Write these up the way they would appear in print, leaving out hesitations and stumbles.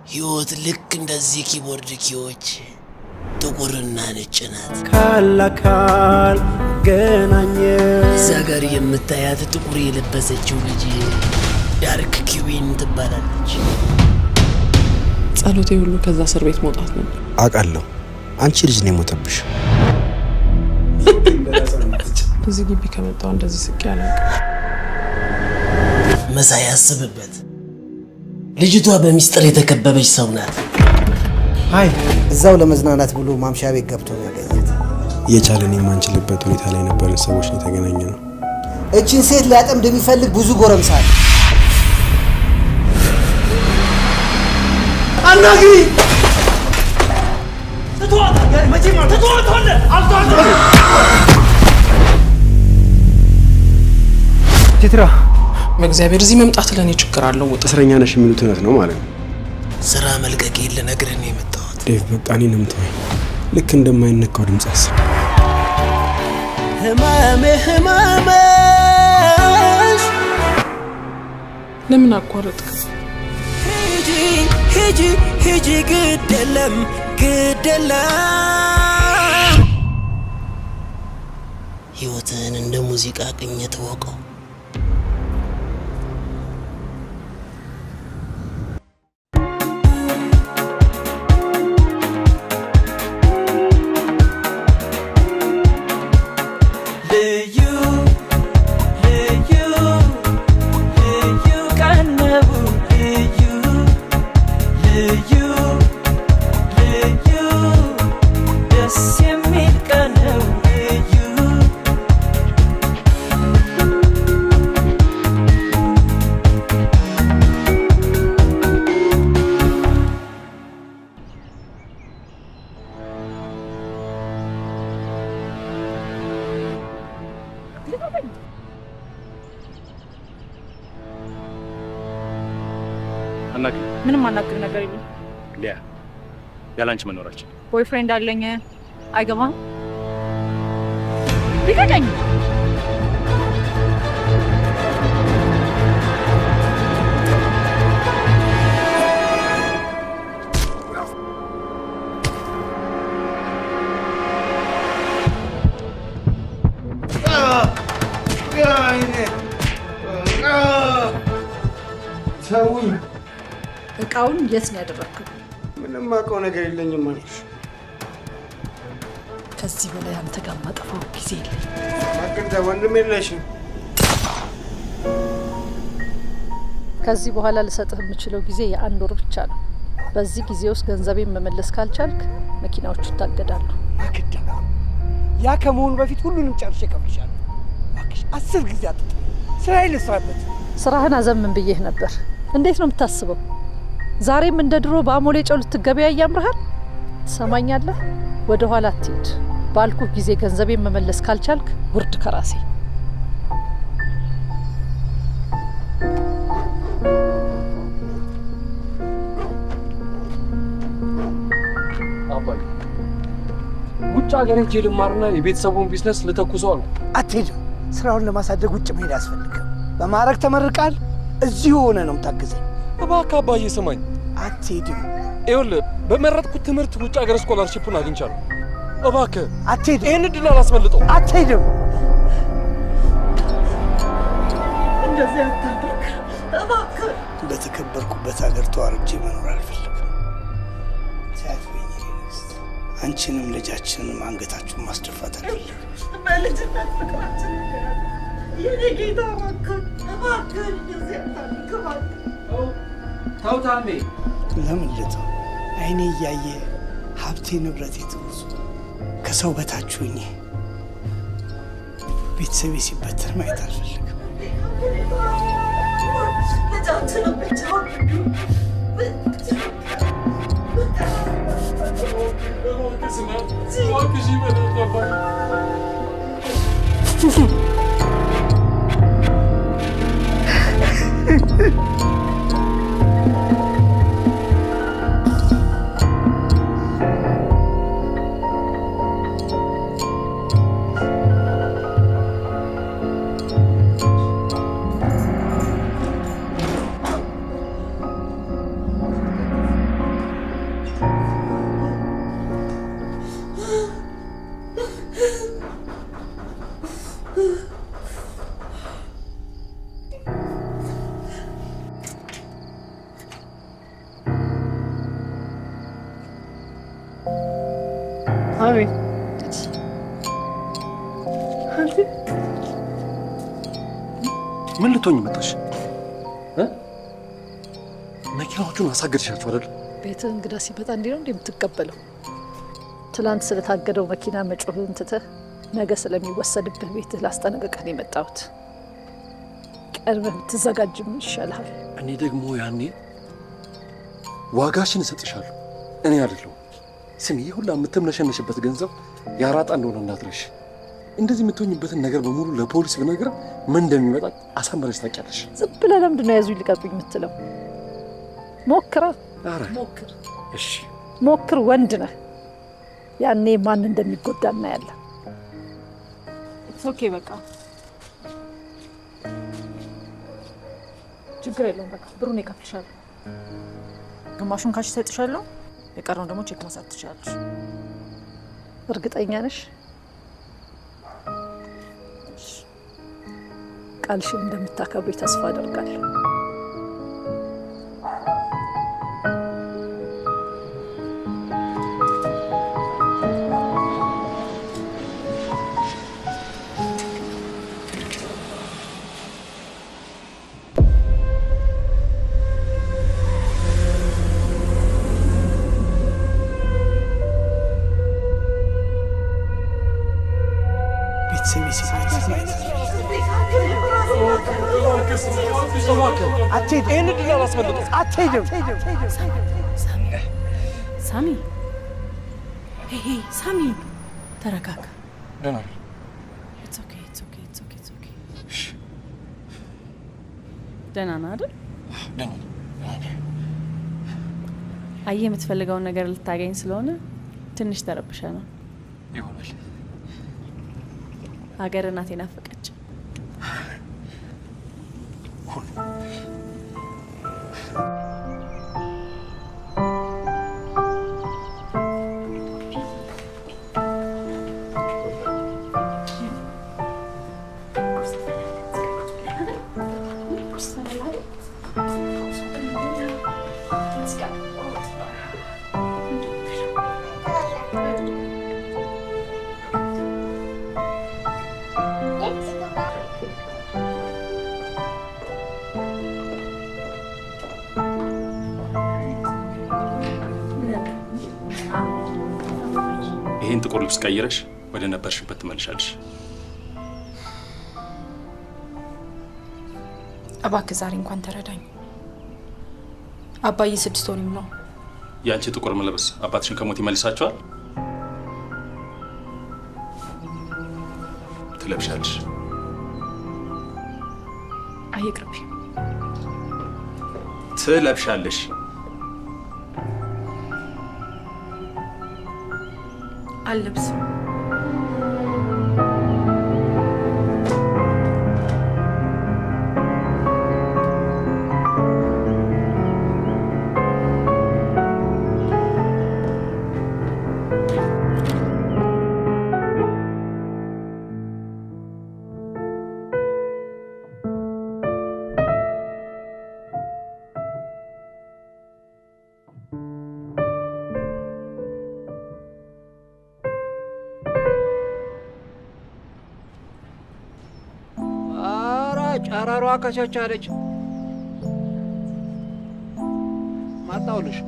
ሕይወት ልክ እንደዚህ keyboard key ዎች ጥቁርና ነጭ ናት። አካል ገናኘ። እዛ ጋር የምታያት ጥቁር የለበሰችው ልጅ Dark Queen ትባላለች። ጸሎቴ ሁሉ ከዛ እስር ቤት መውጣት ነበር። አውቃለሁ። አንቺ ልጅ ነው የሞተብሽ። እዚህ ግቢ ከመጣሁ እንደዚህ ስቄ አላውቅም። መሳይ ያስብበት። ልጅቷ በሚስጥር የተከበበች ሰው ናት። Hi። እዛው ለመዝናናት ብሎ ማምሻ ቤት ገብቶ ነው ያገኛት። እየቻለን የማንችልበት ሁኔታ ላይ ነበርን ሰዎች ነው የተገናኘ ነው። እችን ሴት ሊያጠምድ የሚፈልግ ብዙ ጎረምሳ አለ። አናግሪ። ቴትራ። በእግዚአብሔር እዚህ መምጣት ለእኔ ችግር አለው። ውጥ እስረኛ ነሽ የሚሉት እውነት ነው ማለት ነው። ስራ መልቀቄን ልነግርህ ነው የመጣሁት። ዴቭ፣ በቃ እኔንም ተወኝ። ልክ እንደማይነካው ድምፅ አስብ። ህመሜ ህመሜሽ። ለምን አቋረጥክ? ሂጂ ሂጂ ሂጂ፣ ግድ የለም ግድ የለም። ሕይወትህን እንደ ሙዚቃ ቅኝት እወቀው። ልዩ ልዩ ልዩ ቀን ነው፣ ልዩ ልዩ ልዩ ደስ የሚል ቀን ነው ልዩ። አናግሪ። ምንም አናግር ነገር የለም። ሊያ፣ ያላንቺ መኖር አልችልም። Boyfriend አለኝ። አይገባም። ልቀቀኝ። ተውኝ። እቃውን የት ነው ያደረግከው? ምንም አውቀው ነገር የለኝም አልኩሽ። ከዚህ በላይ አንተ ጋር ማጠፋው ጊዜ የለኝም። ማክዳ፣ ወንድም የለሽም። ከዚህ በኋላ ልሰጥህ የምችለው ጊዜ የአንድ ወር ብቻ ነው። በዚህ ጊዜ ውስጥ ገንዘቤን መመለስ ካልቻልክ መኪናዎቹ ይታገዳሉ። ማክዳ፣ ያ ከመሆኑ በፊት ሁሉንም ጨርሼ እከፍልሻለሁ። እባክሽ 10 ጊዜ አትጥሪ። ስራዬን ልስራበት። ስራህን አዘምን ብዬህ ነበር። እንዴት ነው የምታስበው? ዛሬም እንደ ድሮ በአሞሌ ጨው ልትገበያይ ያምርሃል? ትሰማኛለህ? ወደ ኋላ አትሂድ። ባልኩህ ጊዜ ገንዘቤን መመለስ ካልቻልክ ውርድ ከራሴ። አባዬ፣ ውጭ ሀገር ሄጄ ልማርና የቤተሰቡን ቢዝነስ ልተኩሰው አልኩ። አትሄድም። ስራውን ለማሳደግ ውጭ መሄድ አያስፈልግም። በማዕረግ ተመርቃል። እዚሁ ሆነ ነው የምታግዘኝ። እባክህ አባዬ ስማኝ። አትሄድም። ይኸውልህ፣ በመረጥኩት ትምህርት ውጭ ሀገር scholarship ኡን አግኝቻለሁ። እባክህ አትሄድም። ይህን እድል አላስመልጠው። አትሄድም። እንደዚህ አታድርግ እባክህ። በተከበርኩበት ሀገር ተዋርጄ መኖር አልፈልግም። ሲያትበኝ ንግስት፣ አንቺንም ልጃችንንም አንገታችሁን ማስደፋት አልፈልግም። በልጅነት ፍቅራችን የኔ ጌታ፣ እባክህ እባክህ እንደዚህ አታድርግ እባክህ። ተው ታሜ። ለምን ልተው? አይኔ እያየ ሀብቴ ንብረቴ ተወርሶ ከሰው በታች ሆኜ ቤተሰቤ ሲበተን ማየት አልፈልግም። ልጃችንን ብቻውን እባክህ ስማኝ። እባክህ ይበላል አባዬ። አቤት። ምን ልትሆኝ መጣሽ? መኪናዎቹን አሳገድሻቸው አይደል? ቤትህ እንግዳ ሲመጣ እንዲህ ነው እንዴ የምትቀበለው? ትላንት ስለታገደው መኪና መጮህን ትተህ ነገ ስለሚወሰድብህ ቤትህ ላስጠነቅቅህ ነው የመጣሁት። ቀድመህ ብትዘጋጅም ይሻልሃል። እኔ ደግሞ ያኔ ዋጋሽን እሰጥሻለሁ። እኔ አይደለሁም። ስሚ፣ ይህ ሁላ የምትምነሸነሽበት ገንዘብ ያራጣ እንደሆነ እንዳትረሽ። እንደዚህ የምትሆኝበትን ነገር በሙሉ ለፖሊስ ብነግር ምን እንደሚመጣ አሳምረሽ ታውቂያለሽ። ዝም ብለህ ለምንድን ነው ያዙኝ ልቀቁኝ የምትለው? ሞክራ፣ ሞክር፣ እሺ ሞክር። ወንድ ነህ። ያኔ ማን እንደሚጎዳ እናያለን። Okay፣ በቃ ችግር የለውም። በቃ ብሩን እከፍልሻለሁ። ግማሹን cash እሰጥሻለሁ፣ የቀረውን ደግሞ ቼክ ማሳት ትችላለሽ። እርግጠኛ ነሽ? ቃልሽን እንደምታከብሪ ተስፋ አደርጋለሁ። አትሄድም። ሳሚ፣ hey ሳሚ፣ ተረጋጋ። ደህና ነኝ። It's okay, it's okay, it's okay, it's okay። ደህና ነህ አይደል? ደህና ነኝ። አየህ፣ የምትፈልገውን ነገር ልታገኝ ስለሆነ ትንሽ ተረብሸ ነው ይሆናል። ሀገር እናቴ ናፈቀች። ይህን ጥቁር ልብስ ቀይረሽ ወደ ነበርሽበት ትመልሻለሽ። እባክህ ዛሬ እንኳን ተረዳኝ። አባዬ 6 ወር ነው። የአንቺ ጥቁር መለበስ አባትሽን ከሞት ይመልሳቸዋል? ትለብሻለሽ። አይ ይቅርብኝ። ትለብሻለሽ። አልለብስም። ጨረሯ ከቸቻለች። መጣሁልሽ።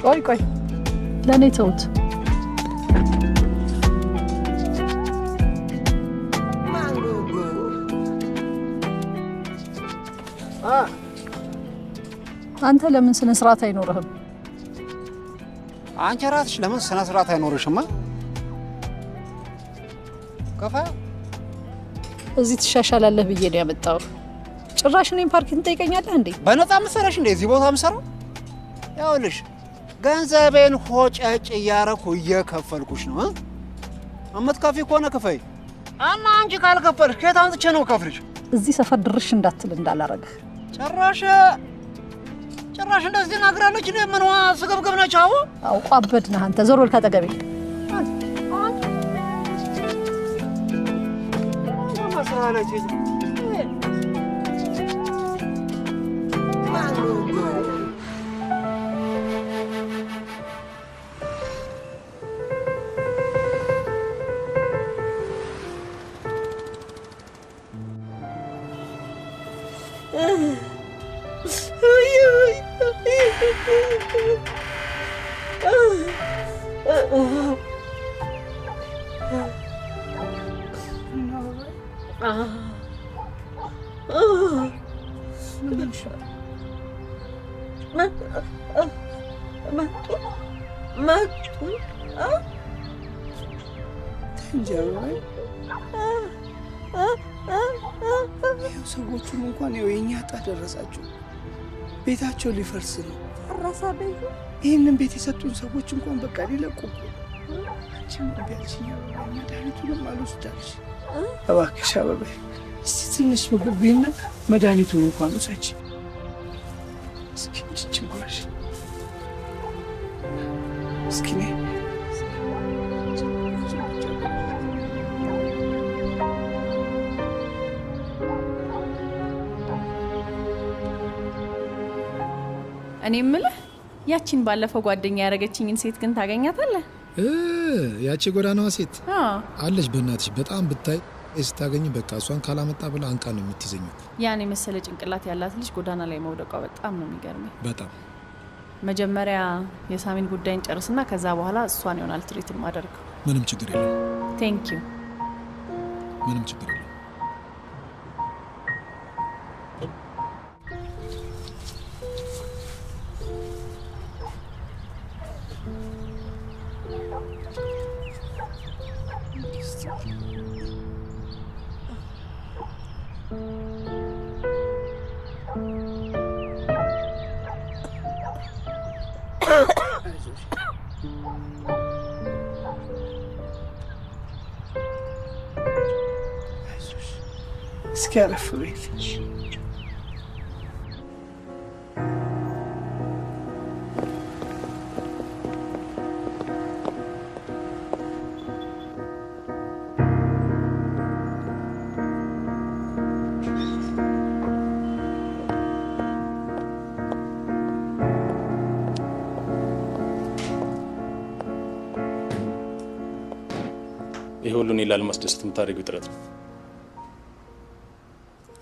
ቆይ ቆይ፣ ለእኔ ተውት። አንተ ለምን ስነ ስርዓት አይኖርህም? አንቺ ራስሽ ለምን ስነ ስርዓት አይኖርሽማ? ከፋ እዚህ ትሻሻላለህ ብዬ ነው ያመጣው። ጭራሽ እኔን parking ትጠይቀኛለህ እንዴ? በነፃ መሰለሽ እንዴ እዚህ ቦታ የምሰራው? ያውልሽ ገንዘቤን ሆጨጭ እያረኩ እየከፈልኩሽ ነው። እምትከፊ ከሆነ ክፈይ እና አንቺ ካልከፈልሽ ከየት አምጥቼ ነው ከፍልሽ? እዚህ ሰፈር ድርሽ እንዳትል እንዳላረግህ። ጭራሽ ጭራሽ እንደዚህ ናግራለች። እኔ ምንዋ ስግብግብ ነች? አዎ አውቆ አበድ ነህ አንተ። ዞር በል ካጠገቤ። አለችኝ። ሰዎቹም እንኳን ያው የእኛ ዕጣ ደረሳቸው። ቤታቸው ሊፈርስ ነው። ፈረሰ ቤቱ። ይህንን ቤት የሰጡን ሰዎች እንኳን በቃ ሊለቁ። አንቺም እምቢ አልሽኝ አበባዬ፣ መድኃኒቱንም አልወስድ አልሽ። እባክሽ አበባዬ እስቲ ትንሽ ምግብ ብይና መድኃኒቱን እንኳን ውሰጂ። እስኪ ይህችን ጉረሽ። እስኪ ነይ። እኔ የምልህ ያቺን ባለፈው ጓደኛ ያደረገችኝን ሴት ግን ታገኛታለህ? ያቺ ጎዳናዋ ሴት አዎ። አለች። በእናትሽ በጣም ብታይ ስታገኝ በቃ እሷን ካላመጣ ብላ አንቃ ነው የምትይዘኝ እኮ። ያን የመሰለ ጭንቅላት ያላት ልጅ ጎዳና ላይ መውደቋ በጣም ነው የሚገርመኝ። በጣም መጀመሪያ የሳሚን ጉዳይን ጨርስና ከዛ በኋላ እሷን ይሆናል treat የማደርገው። ምንም ችግር የለም። Thank you። ምንም ችግር የለም። እስኪ አረፍ በይ ትንሽ። ይህ ሁሉ እኔን ላለማስደሰት የምታደርጊው ጥረት ነው።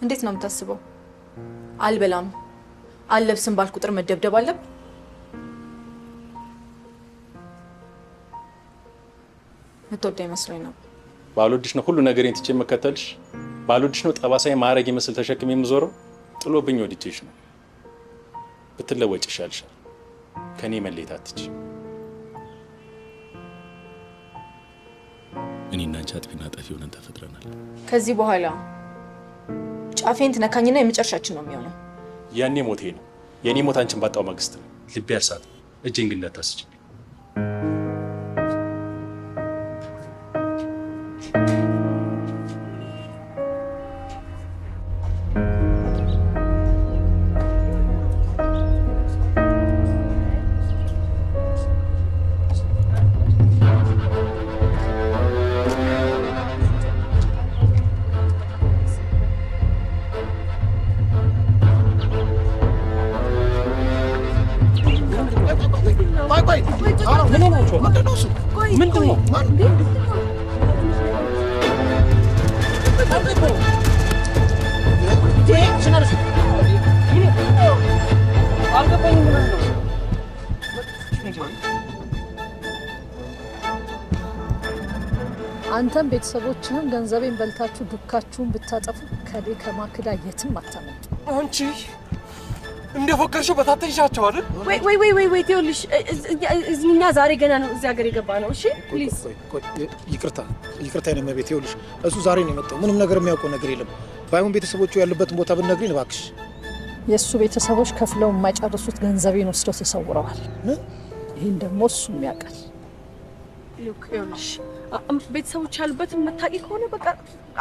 እንዴት ነው የምታስበው? አልበላም አልለብስም ባልክ ቁጥር መደብደብ አለብህ? የምትወደኝ መስሎኝ ነው። ባልወድሽ ነው ሁሉ ነገሬን ትቼ የምከተልሽ። ባልወድሽ ነው ጠባሳይ ማዕረግ ይመስል ተሸክሜ የምዞረው። ጥሎብኝ ወድጄሽ ነው። ብትለወጭ ይሻልሻል። ከእኔ መለየት አትችይም። እኔና አንቺ አጥፊና ጠፊ ሆነን ተፈጥረናል። ከዚህ በኋላ ጫፌን ትነካኝና የመጨረሻችን ነው የሚሆነው። ያኔ ሞቴ ነው። የእኔ ሞት አንቺን ባጣው ማግስት ነው። ልቤ ያርሳት። እጄን ግን እንዳታስጭኝ። ምንድን ነው? አንተም ቤተሰቦችህም ገንዘቤን በልታችሁ ዱካችሁን ብታጠፉ ከኔ ከማክዳ የትም አታመልጡ። አንቺ እንደፎከርሽው በታተንሻቸው አይደል? ወይ ወይ ወይ ወይ ወይ ይኸውልሽ፣ እኛ ዛሬ ገና ነው እዚህ ሀገር የገባ ነው። እሺ please። ይቅርታ ይቅርታ፣ የኔ እመቤት፣ ይኸውልሽ እሱ ዛሬ ነው የመጣው። ምንም ነገር የሚያውቀው ነገር የለም። ባይሆን ቤተሰቦቹ ያሉበትን ቦታ ብትነግሪን እባክሽ። የእሱ ቤተሰቦች ከፍለው የማይጨርሱት ገንዘቤን ወስደው ተሰውረዋል። ይህን ደግሞ እሱም ያውቃል። Look ይኸውልሽ፣ ቤተሰቦች ያሉበትን የምታውቂ ከሆነ በቃ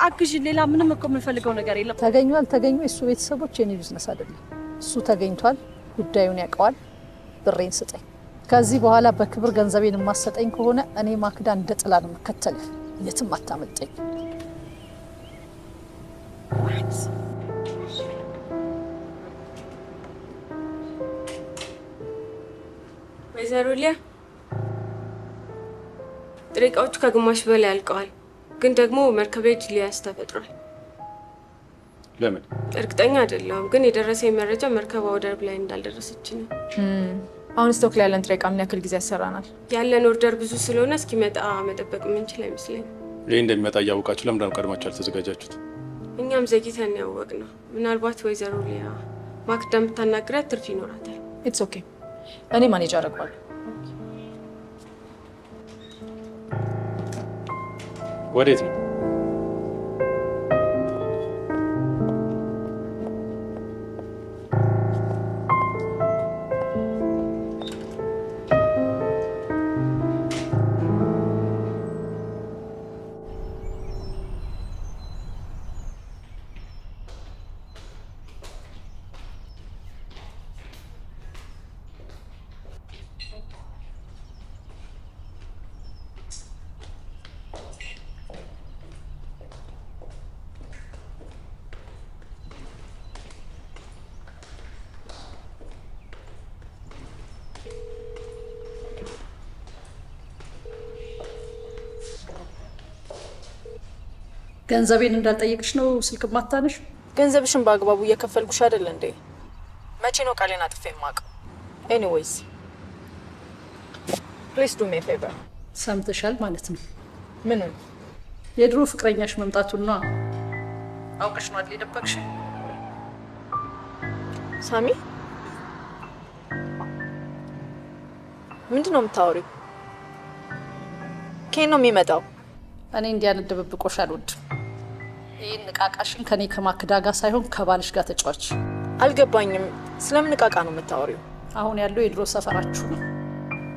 አግዥን። ሌላ ምንም እኮ የምንፈልገው ነገር የለም። ተገኙ አልተገኙ የእሱ ቤተሰቦች የኔ ቢዝነስ አይደለም። እሱ ተገኝቷል፣ ጉዳዩን ያውቀዋል። ብሬን ስጠኝ። ከዚህ በኋላ በክብር ገንዘቤን የማሰጠኝ ከሆነ እኔ ማክዳ እንደ ጥላ ነው የምከተልህ። የትም አታመልጠኝ። ወይዘሮ ሊያ፣ ጥሬ እቃዎቹ ከግማሽ በላይ አልቀዋል። ግን ደግሞ መርከብ ላይ ሊያስ ተፈጥሯል። ለምን? እርግጠኛ አይደለሁም፣ ግን የደረሰኝ መረጃ መርከቧ ወደብ ላይ እንዳልደረሰች ነው። አሁን stock ላይ ያለን ጥሬ እቃ ምን ያክል ጊዜ ያሰራናል? ያለን order ብዙ ስለሆነ እስኪመጣ መጠበቅ የምንችል አይመስለኝም። ይህ እንደሚመጣ እያወቃችሁ ለምንድን ነው ቀድማችሁ ያልተዘጋጃችሁት? እኛም ዘግይተን ያወቅነው። ምናልባት ወይዘሮ ሊያ ማክዳን ብታናግራት ትርፍ ይኖራታል። It's okay፣ እኔ manage አደርገዋለሁ። ወዴት ነው? ገንዘቤን እንዳልጠየቅሽ ነው ስልክ ማታነሽ? ገንዘብሽን በአግባቡ እየከፈልኩሽ አይደል እንዴ? መቼ ነው ቃሌን አጥፌ የማውቀው? Anyways, please do me favor። ሰምተሻል ማለት ነው? ምኑን? የድሮ ፍቅረኛሽ መምጣቱን ነዋ። አውቀሽ ነው አይደል የደበቅሽኝ? ሳሚ፣ ምንድን ነው የምታወሪው? ከየት ነው የሚመጣው? እኔ እንዲህ አይነት ድብብቆሽ አልወድም። ይህን ንቃቃሽን ከኔ ከማክዳ ጋር ሳይሆን ከባልሽ ጋር ተጫዋች። አልገባኝም። ስለምን ንቃቃ ነው የምታወሪው? አሁን ያለው የድሮ ሰፈራችሁ ነው።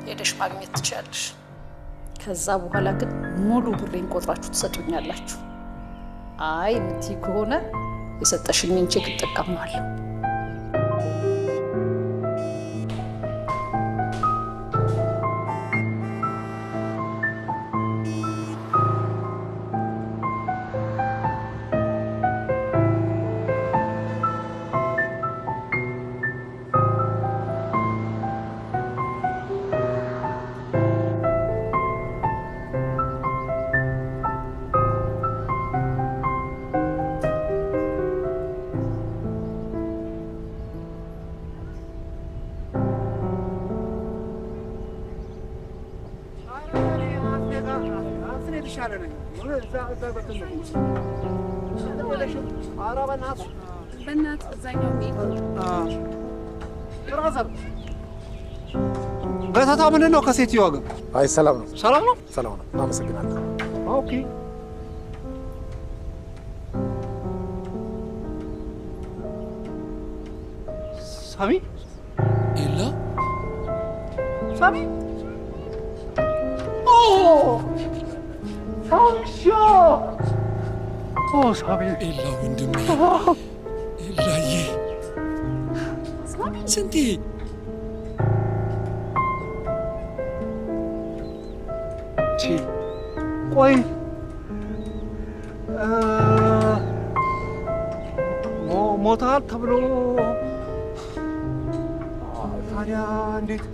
ሄደሽ ማግኘት ትችያለሽ። ከዛ በኋላ ግን ሙሉ ብሬን ቆጥራችሁ ትሰጡኛላችሁ። አይ የምትይ ከሆነ የሰጠሽኝን ቼክ እጠቀማለሁ። ገተታ ምንድን ነው ከሴትዮዋ ጋር? አይ ሰላም ነው፣ ሰላም ነው፣ ሰላም ነው። እናመሰግናለን። Okay። ሳሚ፣ ኤላ፣ ሳሚ፣ ኦ ሳሚሻ፣ ኦ ሳሚ፣ ኤላ ወንድሜ፣ ኤላዬ፣ ስንቴ ቆይ ሞታል ተብሎ ታዲያ እንዴት?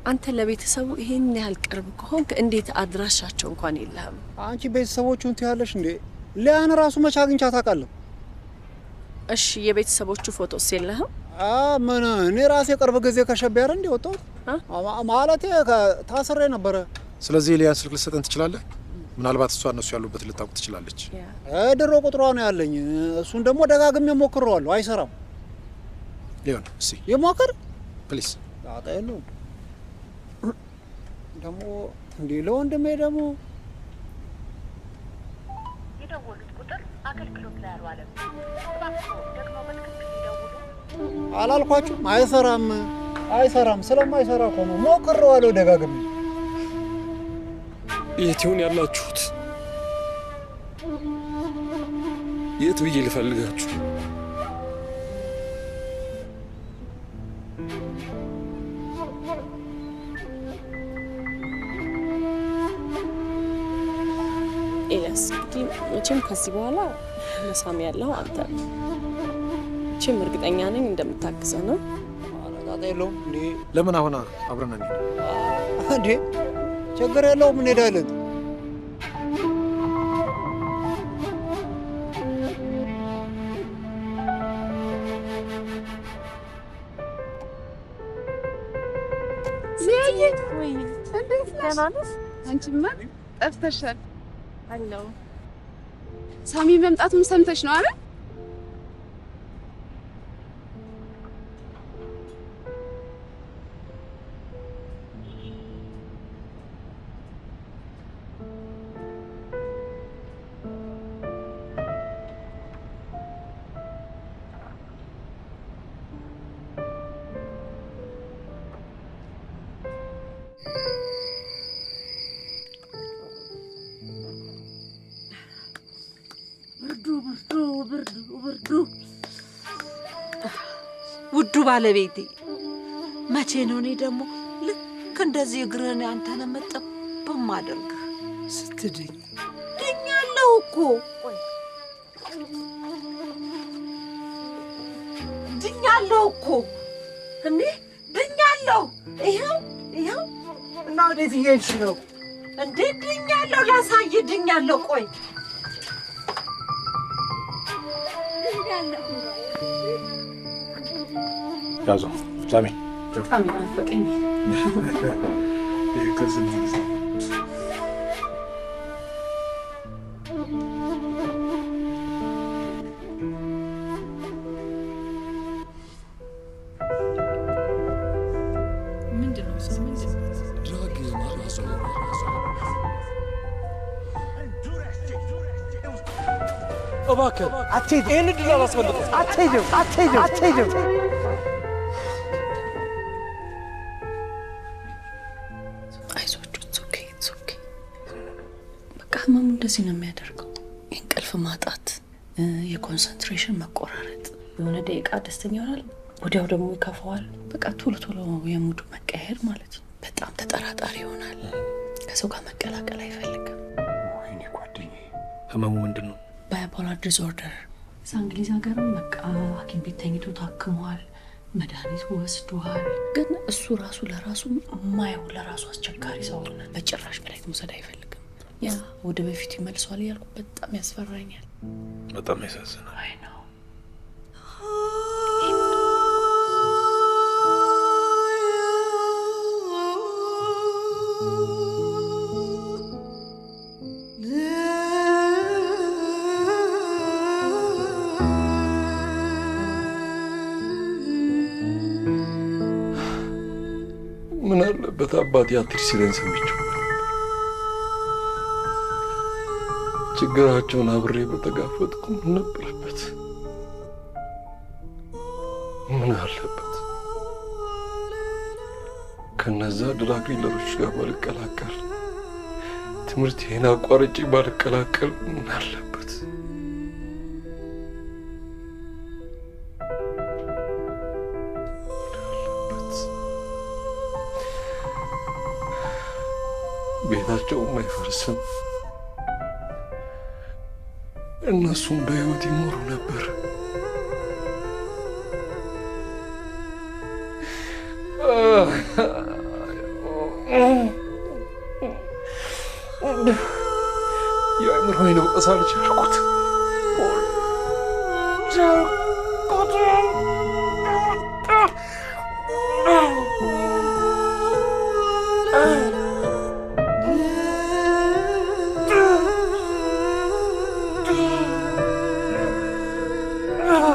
አንተ ለቤተሰቡ ይሄን ያህል ቅርብ ከሆንክ እንዴት አድራሻቸው እንኳን የለህም? አንቺ ቤተሰቦቹን ትያለሽ እንዴ? ሊያን ራሱ መች አግኝቻት አውቃለሁ? እሺ የቤተሰቦቹ ፎቶስ የለህም? ምን እኔ ራሴ ቅርብ ጊዜ ከሸቤ አይደል እንዴ ወጣሁት? ማለቴ ታስሬ ነበረ። ስለዚህ የሊያን ስልክ ልትሰጠን ትችላለህ? ምናልባት እሷ እነሱ ያሉበት ልታውቅ ትችላለች። ድሮ ቁጥሯ ነው ያለኝ። እሱን ደግሞ ደጋግሜ ሞክሬዋለሁ፣ አይሰራም። ሊሆን እስኪ ይሞክር please። ጣጣ የለውም። ደግሞ እንዴ ለወንድሜ ደግሞ የደወሉት ቁጥር አገልግሎት ላይ አልዋለም። እባክዎ ደግሞ በትክክል ይደውሉ። አላልኳችሁም? አይሰራም፣ አይሰራም። ስለማይሰራ እኮ ነው ሞክሬዋለሁ ደጋግሜ። የት ይሆን ያላችሁት? የት ብዬ ልፈልጋችሁ? ኤልያስ እንግዲህ መቼም ከዚህ በኋላ ለሳሚ ያለው አንተ ነህ። መቼም እርግጠኛ ነኝ እንደምታግዘ ነው። ጣጣ የለውም እንዴ? ለምን አሁን አብረን አንሄድ? እንዴ ችግር የለውም እንሄዳለን። አንቺማ ጠፍተሻል። አለው ሳሚ መምጣቱን ሰምተሽ ነው አይደል? ብርዱ ውዱ ባለቤቴ፣ መቼ ነው እኔ ደግሞ ልክ እንደዚህ እግርህን አንተን መጠብ ማደርግህ? ስትድኝ ድኛለሁ እኮ፣ ድኛለሁ እኮ እኔ ድኛለሁ። ይኸው ይኸው። እና ወዴት እየሄድሽ ነው እንዴ? ድኛለሁ፣ ላሳይህ። ድኛለሁ። ቆይ ያዞ ሳሚ፣ በጣም ናፈቀኝ። እባክህ አትሄድም። ይህን እድል አላስመልጥም። አትሄድም፣ አትሄድም፣ አትሄድም። አይዟችሁ፣ it's okay, it's okay። በቃ ህመሙ እንደዚህ ነው የሚያደርገው። የእንቅልፍ ማጣት፣ የ concentration መቆራረጥ። የሆነ ደቂቃ ደስተኛ ይሆናል፣ ወዲያው ደግሞ ይከፋዋል። በቃ ቶሎ ቶሎ የ mood ኡ መቀየር ማለት ነው። በጣም ተጠራጣሪ ይሆናል። ከሰው ጋር መቀላቀል አይፈልግም። ወይኔ ጓደኛዬ፣ ህመሙ ምንድን ነው? Bipolar disorder። እዛ እንግሊዝ ሀገርም በቃ ሐኪም ቤት ተኝቶ ታክሟል፣ መድኃኒት ወስዷል። ግን እሱ ራሱ ለራሱ ማየው ለራሱ አስቸጋሪ ሰው ሆነ። በጭራሽ መድኃኒት መውሰድ አይፈልግም። ያ ወደ በፊቱ ይመልሰዋል እያልኩ በጣም ያስፈራኛል። በጣም ያሳዝናል። አይ ነው። ምን አለበት አባቴ አትሂድ ሲለኝ ሰምቼው ችግራቸውን አብሬ በተጋፈጥኩ ምን ነበረበት? ምን አለበት ከነዛ drug dealer ኦች ጋር ባልቀላቀል፣ ትምህርቴን አቋርጬ ባልቀላቀል ምን አለበት? ቤታቸውም አይፈርስም፣ እነሱም በሕይወት ይኖሩ ነበር። የአእምሮዬን ወቀሳ አልቻልኩት። Oh.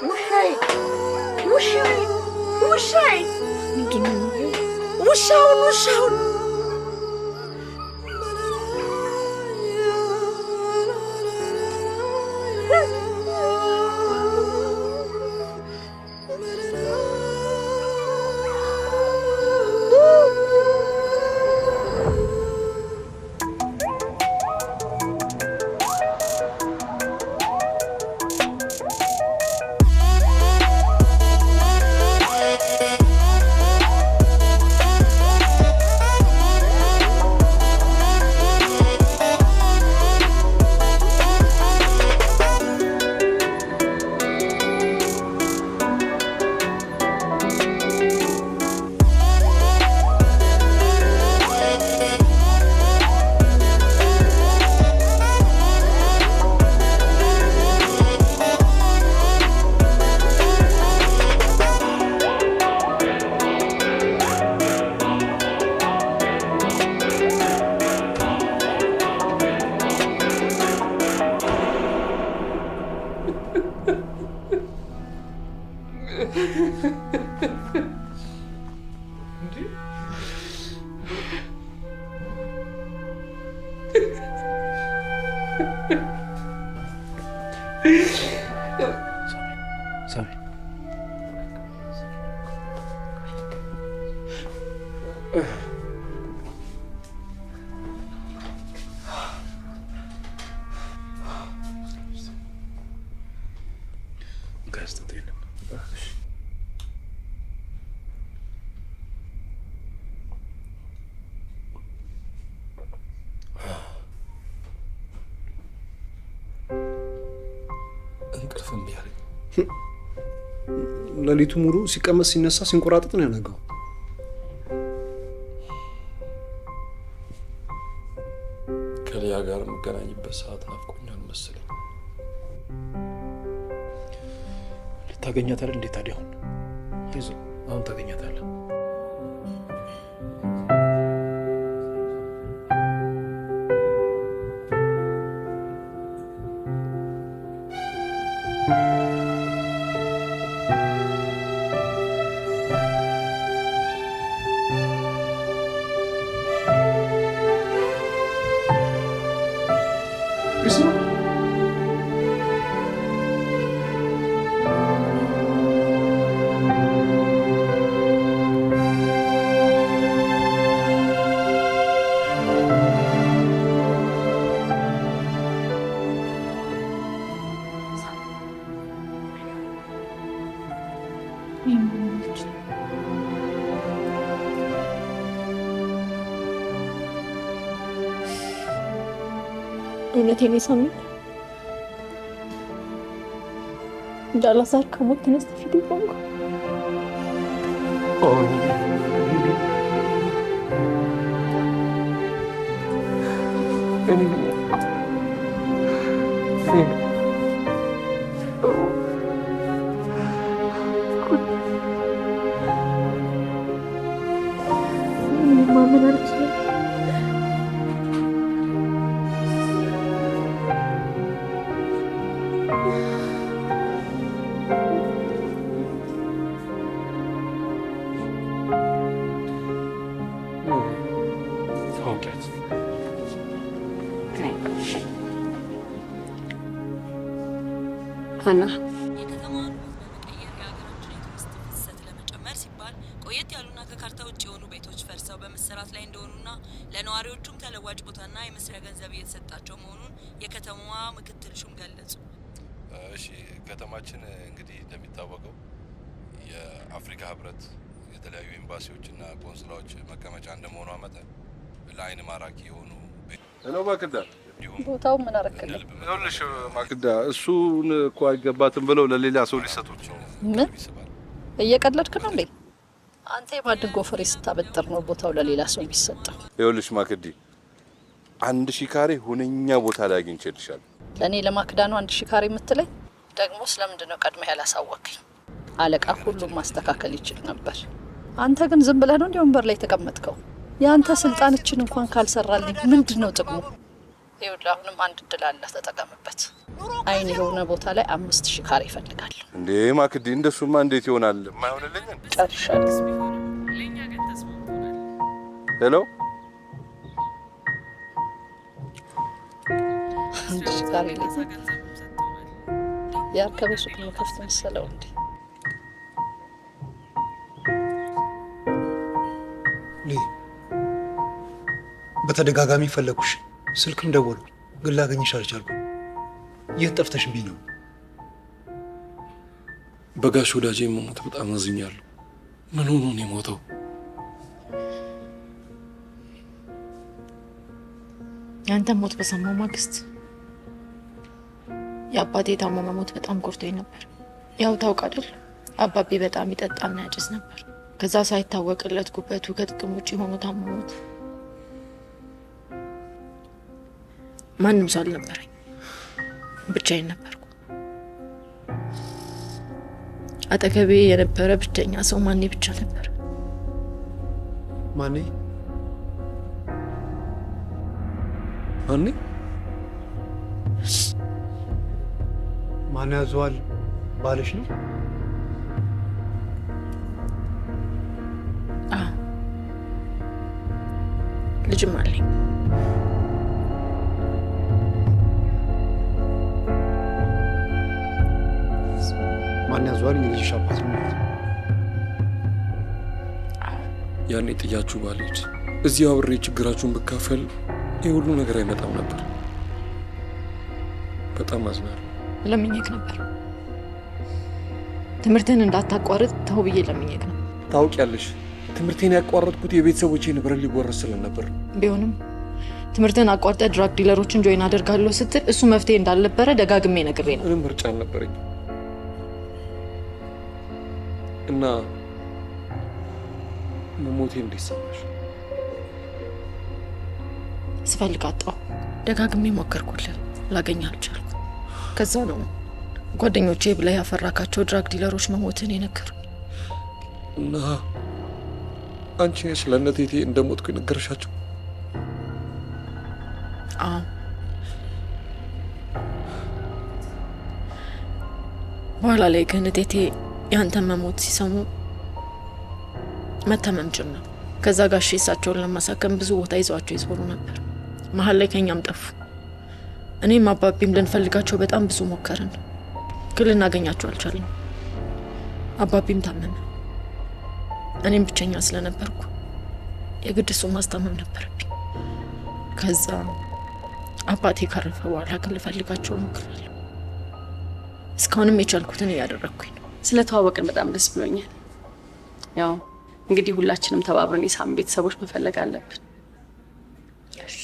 ውሻዬ ውሻዬ ውሻዬ ውሻውን ውሻውን ሳሚ እንቅልፍ እምቢ አለኝ። ሌሊቱ ሙሉ ሲቀመጥ ሲነሳ ሲንቆራጠጥ ነው ያነጋው። ከሊያ ጋር የምገናኝበት ሰዓት ናፍቆኛል መሰለኝ። ታገኛታለህ እንዴ ታዲያ? አሁን አይዞህ፣ አሁን ታገኛታለህ። እውነቴን ሳሚ፣ እንደ አላዛር ከሞት ተነስተህ ፊቴ ቆምኩ። ማመን አልችልም። ሀና የከተማዋን ውበት በመቀየር የሀገራችን የቱሪስት ፍሰት ለመጨመር ሲባል ቆየት ያሉና ከካርታ ውጭ የሆኑ ቤቶች ፈርሰው በመሰራት ላይ እንደሆኑና ለነዋሪዎቹም ተለዋጭ ቦታና የመስሪያ ገንዘብ እየተሰጣቸው መሆኑን የከተማዋ ምክትል ሹም ገለጹ። እሺ፣ ከተማችን እንግዲህ እንደሚታወቀው የአፍሪካ ሕብረት የተለያዩ ኤምባሲዎችና ቆንስላዎች መቀመጫ እንደመሆኗ መጠን ለአይን ማራኪ የሆኑ Hello ማክዳ፣ ቦታው ምን አረክልኝ? ይኸውልሽ ማክዳ፣ እሱን እኮ አይገባትም ብለው ለሌላ ሰው ሊሰጡት ነው። ምን እየቀለድክ ነው እንዴ? አንተ የማድን ጎፈሬ ስታበጥር ነው ቦታው ለሌላ ሰው የሚሰጠው። ይኸውልሽ ማክዲ፣ 1000 ካሬ ሁነኛ ቦታ ላይ አግኝቼልሻለሁ። ለእኔ ለማክዳ ነው 1000 ካሬ የምትለኝ? ደግሞ ስለምንድን ነው ቀድመህ ያላሳወቅኝ? አለቃ ሁሉም ማስተካከል ይችል ነበር። አንተ ግን ዝም ብለህ ነው እንዲ ወንበር ላይ የተቀመጥከው። የአንተ ስልጣንችን እንኳን ካልሰራልኝ ምንድን ነው ጥቅሙ? ይኸውልህ አሁንም አንድ እድል አለ፣ ተጠቀምበት። አይን የሆነ ቦታ ላይ 5000 ካሬ ይፈልጋል። እንዴ ማክዲ፣ እንደሱማ እንዴት ይሆናል? የማይሆንልኝ ጨርሻለሁ። Hello፣ 1000 ካሬ ላይ የአርከበ ሱቅ መከፍት መሰለው እንዴ? በተደጋጋሚ ፈለኩሽ፣ ስልክም ደወልኩ፣ ግን ላገኝሽ አልቻልኩም። የት ጠፍተሽብኝ ነው? በጋሽ ወዳጄ መሞት በጣም አዝኛለሁ። ምን ሆኖ ነው የሞተው? ያንተ ሞት በሰማው ማግስት የአባቴ ታሞ መሞት በጣም ጎድቶኝ ነበር። ያው ታውቅ አይደል አባቤ በጣም ይጠጣና ያጭስ ነበር። ከዛ ሳይታወቅለት ጉበቱ ከጥቅም ውጭ ሆኖ ታሞ ሞተ። ማንም ሰው አልነበረኝ፣ ብቻዬን ነበርኩ። አጠገቤ የነበረ ብቸኛ ሰው ማኔ ብቻ ነበር። ማኔ? ማኔ? ማን ያዘዋል ባልሽ ነው? አዎ፣ ልጅም አለኝ። ማን ያዘዋል የልጅሽ አባት ነው ማለት ነው። ያኔ ጥያችሁ ባልሄድ እዚሁ አብሬ ችግራችሁን ብካፈል ይህ ሁሉ ነገር አይመጣም ነበር። በጣም አዝናለሁ። ለምኜክ ነበር፣ ትምህርትህን እንዳታቋርጥ ተው ብዬ ለምኜክ ነው። ታውቂያለሽ፣ ትምህርቴን ያቋረጥኩት የቤተሰቦቼ ንብረት ሊወረስ ስለነበር። ቢሆንም ትምህርትህን አቋርጠህ drug dealer ኦችን join አደርጋለሁ ስትል እሱ መፍትሄ እንዳልነበረ ደጋግሜ ነግሬ ነው። ምንም ምርጫ አልነበረኝ እና መሞቴ እንዴት ሰማሽ? ስፈልግ አጣሁ። ደጋግሜ ሞከርኩልህ፣ ላገኝ አልቻልኩም። ከዛ ነው ጓደኞቼ ብለህ ያፈራካቸው drug dealer ኦች መሞትህን የነገሩኝ። እና አንቺ ነሽ ለእነ እቴቴ እንደሞትኩ የነገርሻቸው? አዎ። በኋላ ላይ ግን እቴቴ ያንተን መሞት ሲሰሙ መታመም ጀመሩ። ከዛ ጋሼ እሳቸውን ለማሳከም ብዙ ቦታ ይዘዋቸው ይዞሩ ነበር። መሀል ላይ ከኛም ጠፉ። እኔም አባቢም ልንፈልጋቸው በጣም ብዙ ሞከርን፣ ግን ልናገኛቸው አልቻልንም። አባቢም ታመመ። እኔም ብቸኛ ስለነበርኩ የግድ እሱን ማስታመም ነበረብኝ። ከዛ አባቴ ካረፈ በኋላ ግን ልፈልጋቸው እሞክራለሁ። እስካሁንም የቻልኩትን እያደረግኩኝ ነው። ስለተዋወቅን በጣም ደስ ብሎኛል። ያው እንግዲህ ሁላችንም ተባብረን የሳም ቤተሰቦች መፈለግ አለብን። እሺ።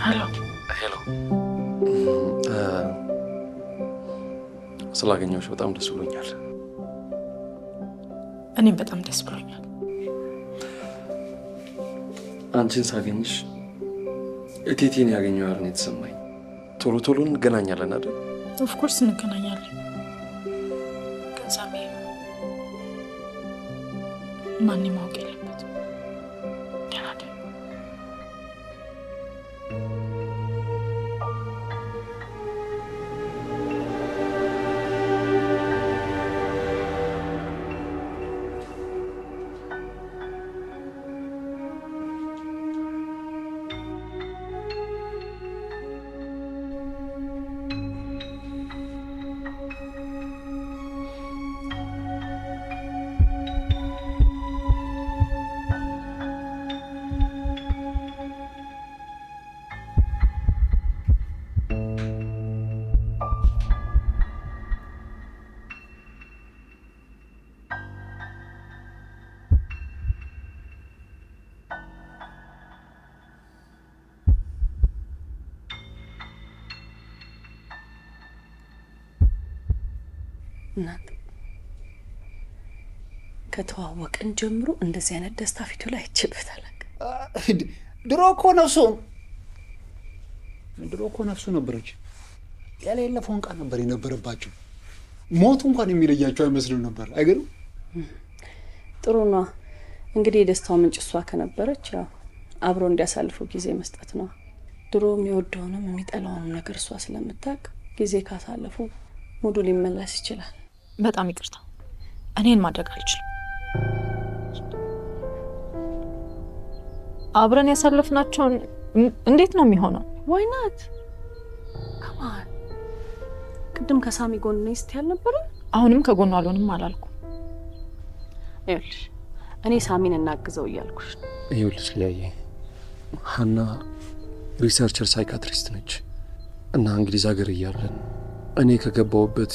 Hello Hello፣ ስላገኘሁሽ በጣም ደስ ብሎኛል። እኔም በጣም ደስ ብሎኛል። አንቺን ሳገኝሽ እቴቴን ያገኘኋል ነው የተሰማኝ። ቶሎ ቶሎ እንገናኛለን አይደል? Of course እንገናኛለን። ግን ሳሚ፣ ማንም ማወቅ የለበትም። ደህና ደር። እናንተ ከተዋወቅን ጀምሮ እንደዚህ አይነት ደስታ ፊቱ ላይ አይቼበት አላውቅም። ድሮ እኮ ነፍሱ ነበረች። የሌለ ፎንቃ ነበር የነበረባቸው። ሞቱ እንኳን የሚለያቸው አይመስልም ነበር። አይገርም? ጥሩ ነዋ። እንግዲህ የደስታው ምንጭ እሷ ከነበረች ያው አብሮ እንዲያሳልፉ ጊዜ መስጠት ነው። ድሮ የሚወደውንም የሚጠላውንም ነገር እሷ ስለምታውቅ ጊዜ ካሳለፉ ሙዱ ሊመለስ ይችላል። በጣም ይቅርታ፣ እኔን ማድረግ አልችልም። አብረን ያሳለፍናቸውን እንዴት ነው የሚሆነው? Why not? Come on፣ ቅድም ከሳሚ ጎን ነኝ ስትይ አልነበረ? አሁንም ከጎኑ አልሆንም አላልኩም። ይኸውልሽ እኔ ሳሚን እናግዘው እያልኩሽ ነው። ይኸውልሽ ሊያዬ፣ ሀና researcher psychiatrist ነች እና እንግሊዝ ሀገር እያለን እኔ ከገባሁበት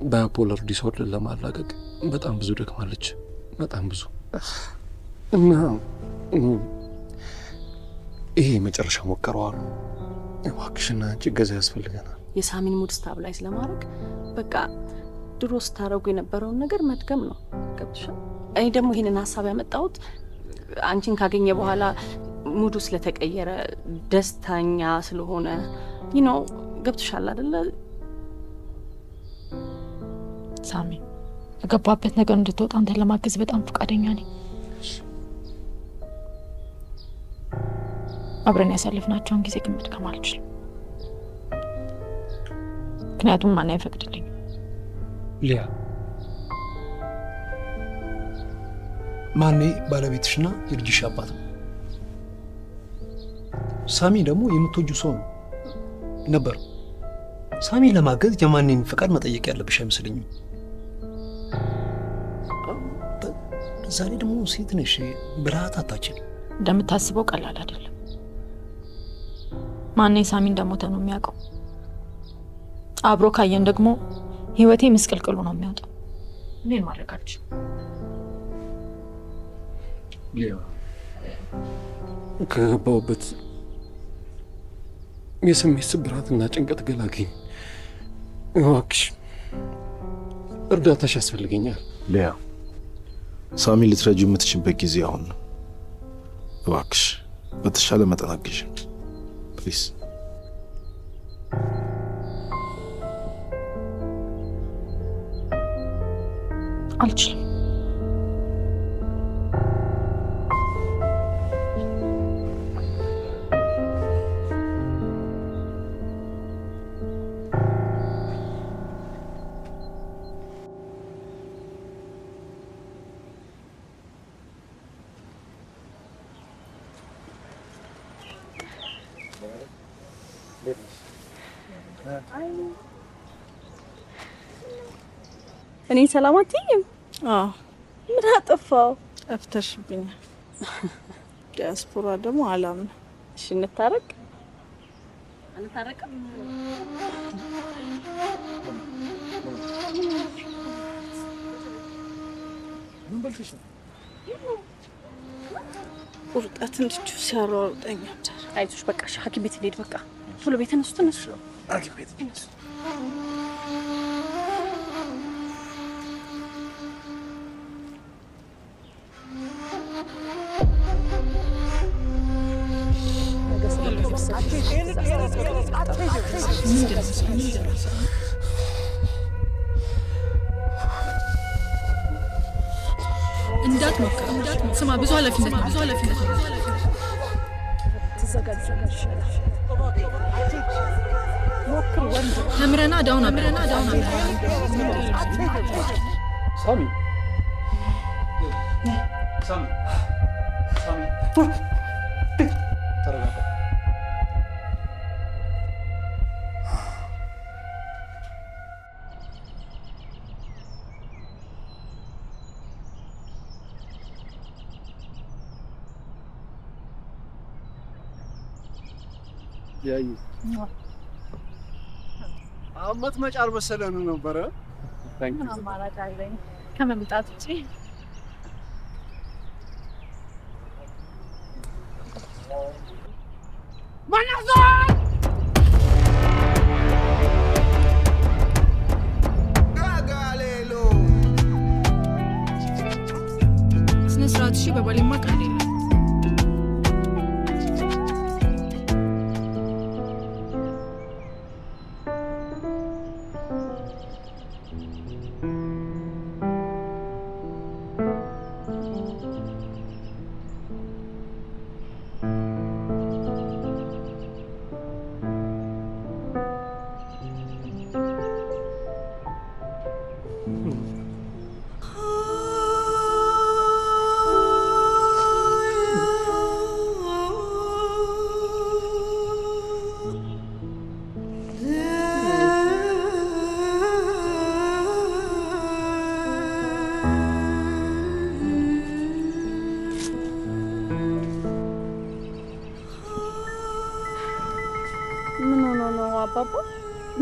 bipolar disorder ለማላቀቅ በጣም ብዙ ደክማለች። በጣም ብዙ። እና ይሄ የመጨረሻ ሙከራዋ ነው። እባክሽና አንቺ እገዛ ያስፈልገናል። የሳሚን mood stabilize ለማድረግ በቃ ድሮ ስታረጉ የነበረውን ነገር መድገም ነው። ገብቶሻል? እኔ ደግሞ ይሄንን ሀሳብ ያመጣሁት አንቺን ካገኘ በኋላ mood ኡ ስለተቀየረ ደስተኛ ስለሆነ ገብቶሻል አይደለ? ሳሚ የገባበት ነገር እንድትወጣ አንተን ለማገዝ በጣም ፈቃደኛ ነኝ። አብረን ያሳለፍናቸውን ጊዜ ግን መድገም አልችልም። ምክንያቱም ማን አይፈቅድልኝም። ሊያ፣ ማኔ ባለቤትሽና የልጅሽ አባት ነው። ሳሚ ደግሞ የምትወጂው ሰው ነው ነበር። ሳሚ ለማገዝ የማኔን ፈቃድ መጠየቅ ያለብሽ አይመስለኝም። ዛሬ ደግሞ ሴት ነሽ፣ ብልሃት አታችል። እንደምታስበው ቀላል አይደለም። ማኔ ሳሚ እንደሞተ ነው የሚያውቀው። አብሮ ካየን ደግሞ ህይወቴ ምስቅልቅሉ ነው የሚያወጣው። እኔን ማድረግ አልችልም። ሊያ፣ ከገባሁበት የስሜት ስብራትና ጭንቀት ገላግኝ እባክሽ፣ እርዳታሽ ያስፈልገኛል። ሊያ፣ ሳሚ ልትረጂው የምትችይበት ጊዜ አሁን ነው። እባክሽ በተሻለ መጠን አግዢ please። አልችልም። እኔን ሰላም አትይኝም? አዎ። ምን አጠፋው? ጠፍተሽብኛል። ዲያስፖራ ደግሞ አላምንም። እሺ እንታረቅ አንታረቅም? ምን በልተሽ ነው? ቁርጠት እንድቹ ሲያሯሩጠኝ አደረ። አይዞሽ በቃ እሺ፣ ሐኪም ቤት እንሂድ። በቃ ቶሎ ቤት ተነሱ፣ ተነሱ። ሐኪም ቤት ተነሱ። እንዳትሞክር። ስማ፣ ብዙ ኃላፊነት ነው፣ ብዙ ኃላፊነት ነው። ተምረና down ተምረና down። ሳሚ ሳሚ ሳሚ፣ ተረጋጋ። ያይ አመት መጫ አልመሰለንም ነበረ። ምን አማራጭ አለኝ ከመምጣት ውጪ? አባት። እሺ፣ በባሌማ ቀልድ የለም። ምን ሆኖ ነው አባባ?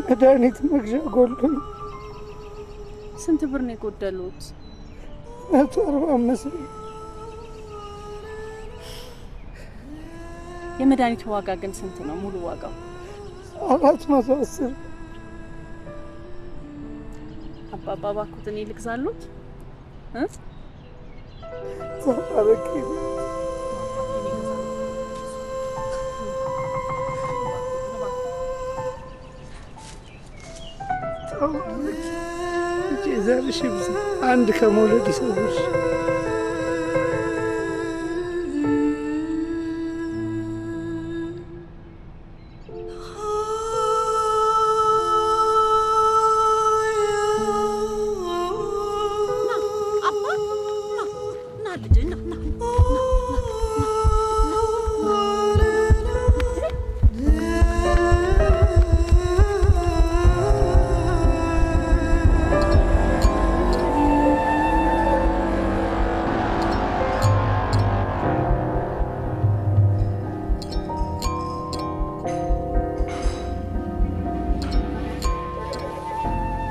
መድኃኒት መግዣ ጎሎኝ። ስንት ብር ነው የጎደሉት? 145 ብር። የመድኃኒቱ ዋጋ ግን ስንት ነው? ሙሉ ዋጋው? 410። አባባ እባክዎት እኔ ልግዛሎት እ ተባረኪ። ተባረኪ ልጄ፣ ዘርሽ ይብዛ፣ አንድ ከመውለድ ይሰውርሽ። አባ ና ና ልጄ ና ና ና።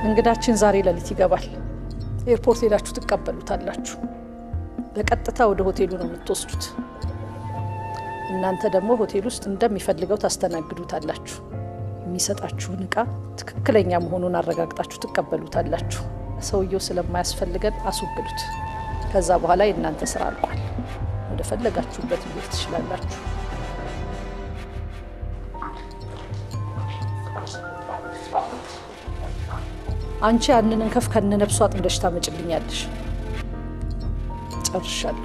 እንግዳችን ዛሬ ሌሊት ይገባል። ኤርፖርት ሄዳችሁ ትቀበሉታላችሁ። በቀጥታ ወደ ሆቴሉ ነው የምትወስዱት። እናንተ ደግሞ ሆቴል ውስጥ እንደሚፈልገው ታስተናግዱታላችሁ። የሚሰጣችሁን እቃ ትክክለኛ መሆኑን አረጋግጣችሁ ትቀበሉታላችሁ። ሰውየው ስለማያስፈልገን አስወግዱት። ከዛ በኋላ የእናንተ ስራ አልቋል። ወደ ፈለጋችሁበት መሄድ ትችላላችሁ። አንቺ ያንን እንከፍ ከነነፍሷ አጥምደሽ ታመጭልኛለሽ። ጨርሻለሁ።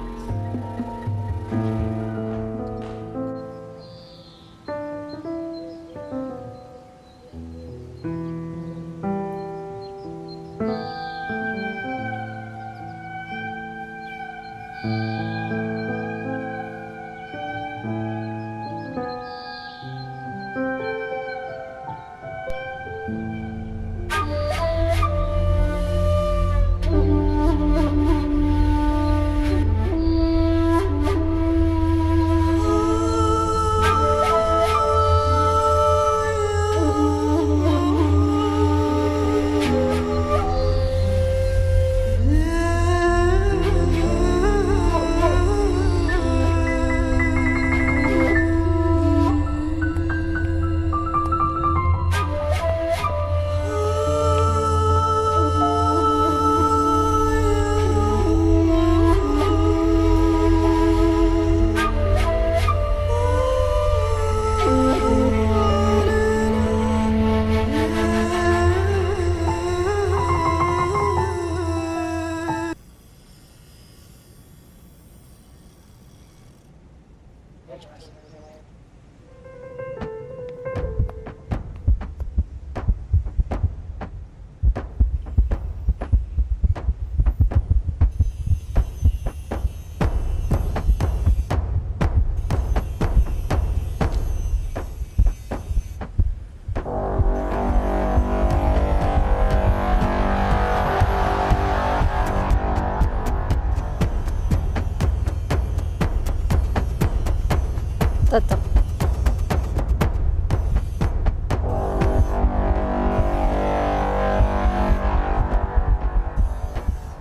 ጠጣ።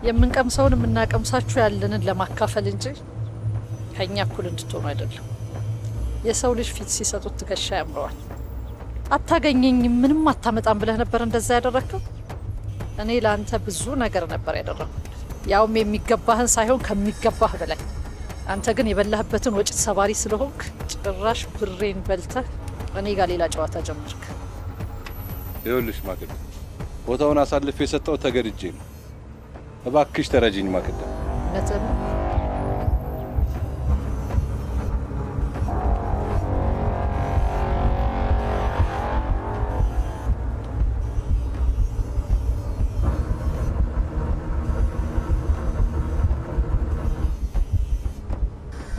የምንቀምሰውን የምናቀምሳችሁ ያለንን ለማካፈል እንጂ ከእኛ እኩል እንድትሆኑ አይደለም። የሰው ልጅ ፊት ሲሰጡት ትከሻ ያምረዋል። አታገኘኝም፣ ምንም አታመጣም ብለህ ነበር እንደዛ ያደረግከው። እኔ ለአንተ ብዙ ነገር ነበር ያደረግኩት፣ ያውም የሚገባህን ሳይሆን ከሚገባህ በላይ። አንተ ግን የበላህበትን ወጭት ሰባሪ ስለሆንክ ጭራሽ ብሬን በልተህ እኔ ጋር ሌላ ጨዋታ ጀመርክ። ይኸውልሽ ማክዳ፣ ቦታውን አሳልፌ የሰጠው ተገድጄ ነው። እባክሽ ተረጂኝ ማክዳ። እውነትህን ነው።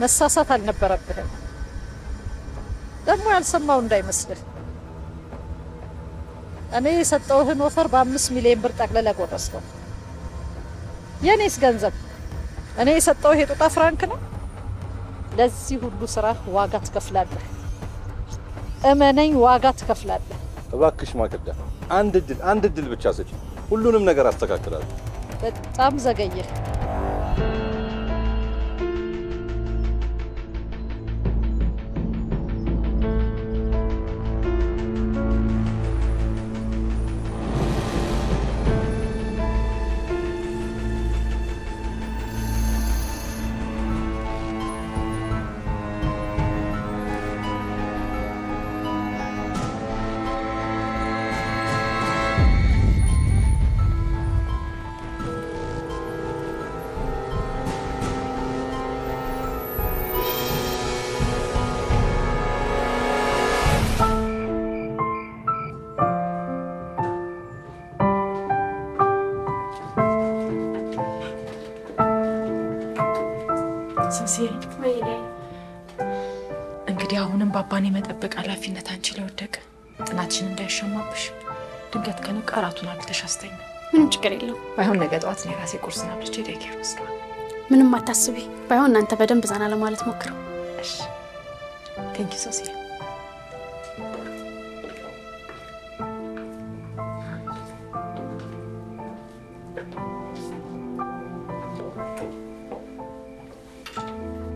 መሳሳት አልነበረብህም። ደግሞ ያልሰማው እንዳይመስልህ። እኔ የሰጠውህን offer በ5 ሚሊዮን ብር ጠቅልለህ ጎረስከው። የእኔስ ገንዘብ እኔ የሰጠውህ የጦጣ ፍራንክ ነው። ለዚህ ሁሉ ስራ ዋጋ ትከፍላለህ። እመነኝ፣ ዋጋ ትከፍላለህ። እባክሽ ማክዳ፣ አንድ እድል አንድ እድል ብቻ ስጪ። ሁሉንም ነገር አስተካክላለሁ። በጣም ዘገየህ። ሶሲ፣ እንግዲህ አሁንም ባባን የመጠበቅ ኃላፊነት አንቺ ላይ ወደቀ። ጥናትሽን እንዳይሻማብሽ ድንገት ከነቃ እራቱን አብልተሽ አስተኛ። ምንም ችግር የለውም። ባይሆን ነገ ጠዋት እኔ ራሴ ቁርስን አብልቼ daycare ወስደዋለሁ። ምንም አታስቢ። ባይሆን እናንተ በደንብ ዘና ለማለት ሞክሩ። እሺ፣ thank you ሶሲ።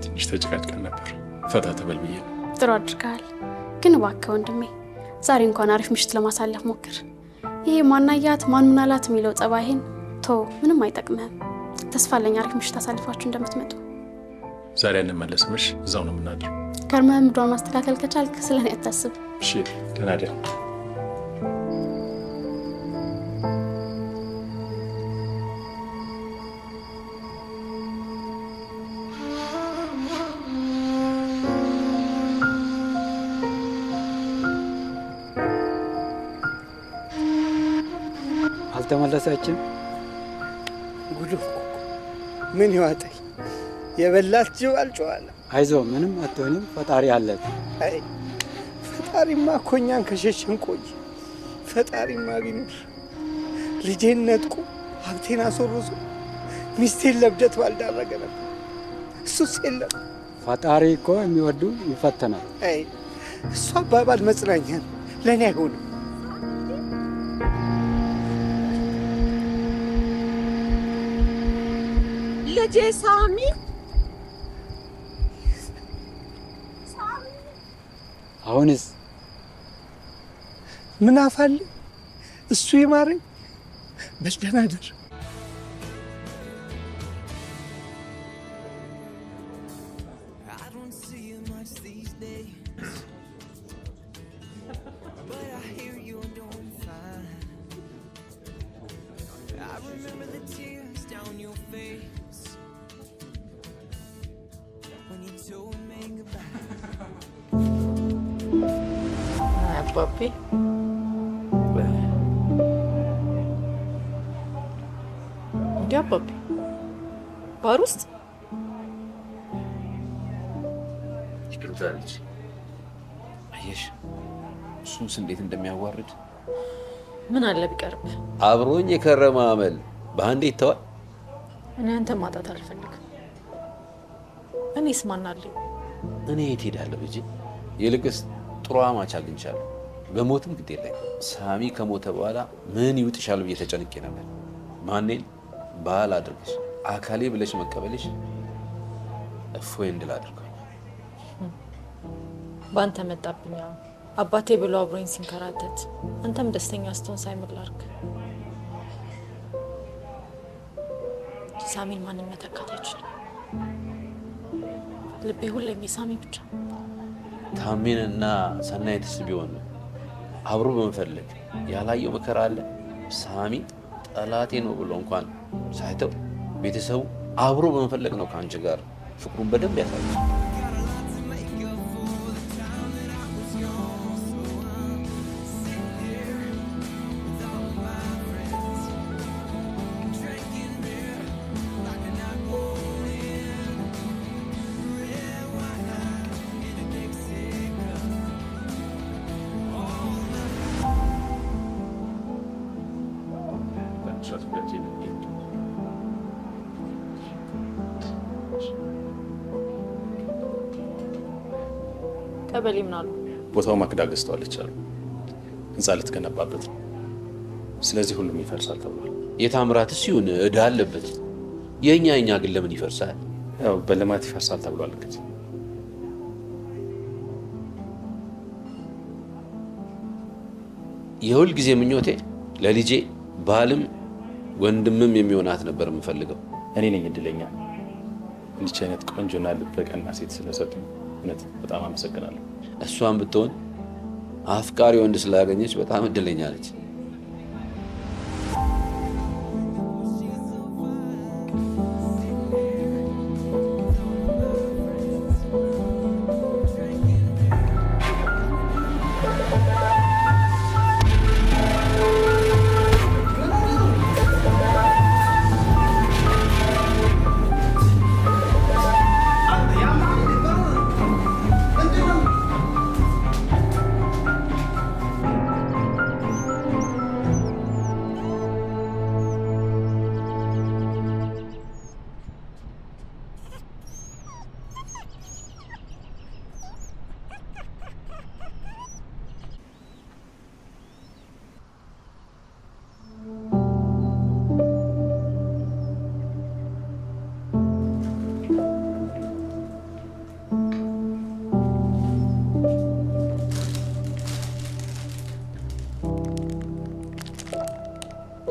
ትንሽ ተጨቃጭቀን ነበር። ፈታ ተበል ብዬ ነው። ጥሩ አድርገሃል። ግን እባክህ ወንድሜ ዛሬ እንኳን አሪፍ ምሽት ለማሳለፍ ሞክር። ይሄ ማናያት ማን ምናላት የሚለው ጸባይህን ቶ ምንም አይጠቅምህም። ተስፋ አለኝ አሪፍ ምሽት አሳልፋችሁ እንደምትመጡ። ዛሬ አንመለስም። እሺ፣ እዛው ነው የምናድረው። ከርመህ ምዷን ማስተካከል ከቻልክ ስለ እኔ አታስብ። እሺ፣ ደህና ደር። አልተመለሰችም። ጉድ እኮ ምን ይዋጠኝ? የበላት ጅብ አልጮኸ። አይዞ ምንም አትሆንም፣ ፈጣሪ አለ። አይ ፈጣሪማ እኮ እኛን ከሸሸን ቆይ። ፈጣሪማ ቢኖር ልጄን ነጥቆ ሀብቴን አስወርሶ ሚስቴን ለብደት ባልዳረገ ነበር። እሱስ የለም። ፈጣሪ እኮ የሚወዱ ይፈተናል። አይ እሱ አባባል መጽናኛ ነው፣ ለእኔ አይሆንም። ልጄ ሳሚ፣ አሁንስ ምን አፋለ እሱ ይማረኝ። በል ደህና እደር። I don't see you much these days, but I hear you're doing fine. I remember the tears down your face when you told me goodbye. አባቤ፣ እንዲ አባቤ ባር ውስጥ ይቅርታ ልጅ። አየሽ እሱንስ እንዴት እንደሚያዋርድ። ምን አለ ቢቀርብ። አብሮኝ የከረመ አመል በአንዴ ይተዋል። እኔ አንተ ማጣት አልፈልግም። እኔስ ማን አለኝ? እኔ የት ሄዳለሁ ልጄ? ይልቅስ ጥሩ አማች አግኝቻለሁ። በሞትም ግድ የለኝ። ሳሚ ከሞተ በኋላ ምን ይውጥሻል ብዬ ተጨንቄ ነበር። ማኔን ባል አድርገሽ አካሌ ብለሽ መቀበልሽ እፎይ እንድል አድርገው። በአንተ መጣብኛ። አባቴ ብሎ አብሮኝ ሲንከራተት አንተም ደስተኛ ስትሆን ሳይምል ላድርግ። ሳሚን ማንም መተካት አይችልም። ልቤ ሁሌም የሳሚ ብቻ። ታሜንና ሰናይትስ ቢሆን አብሮ በመፈለግ ያላየው መከራ አለ። ሳሚ ጠላቴ ነው ብሎ እንኳን ሳይተው ቤተሰቡ አብሮ በመፈለግ ነው ከአንቺ ጋር ፍቅሩን በደንብ ያሳያል። ቀበሌ ምን አሉ? ቦታው ማክዳ ገዝተዋለች አሉ። ህንፃ ልትገነባበት ነው። ስለዚህ ሁሉም ይፈርሳል ተብሏል። የታምራትስ ይሁን ዕዳ አለበት። የኛ ግን ለምን ይፈርሳል? ያው በልማት ይፈርሳል ተብሏል። እንግዲህ የሁል ጊዜ ምኞቴ ለልጄ ባልም ወንድምም የሚሆናት ነበር የምፈልገው። እኔ ነኝ እድለኛ እንዲች አይነት ቆንጆና ልበ ቀና ሴት ስለሰጡኝ እውነት በጣም አመሰግናለሁ። እሷን ብትሆን አፍቃሪ ወንድ ስላገኘች በጣም እድለኛ ነች።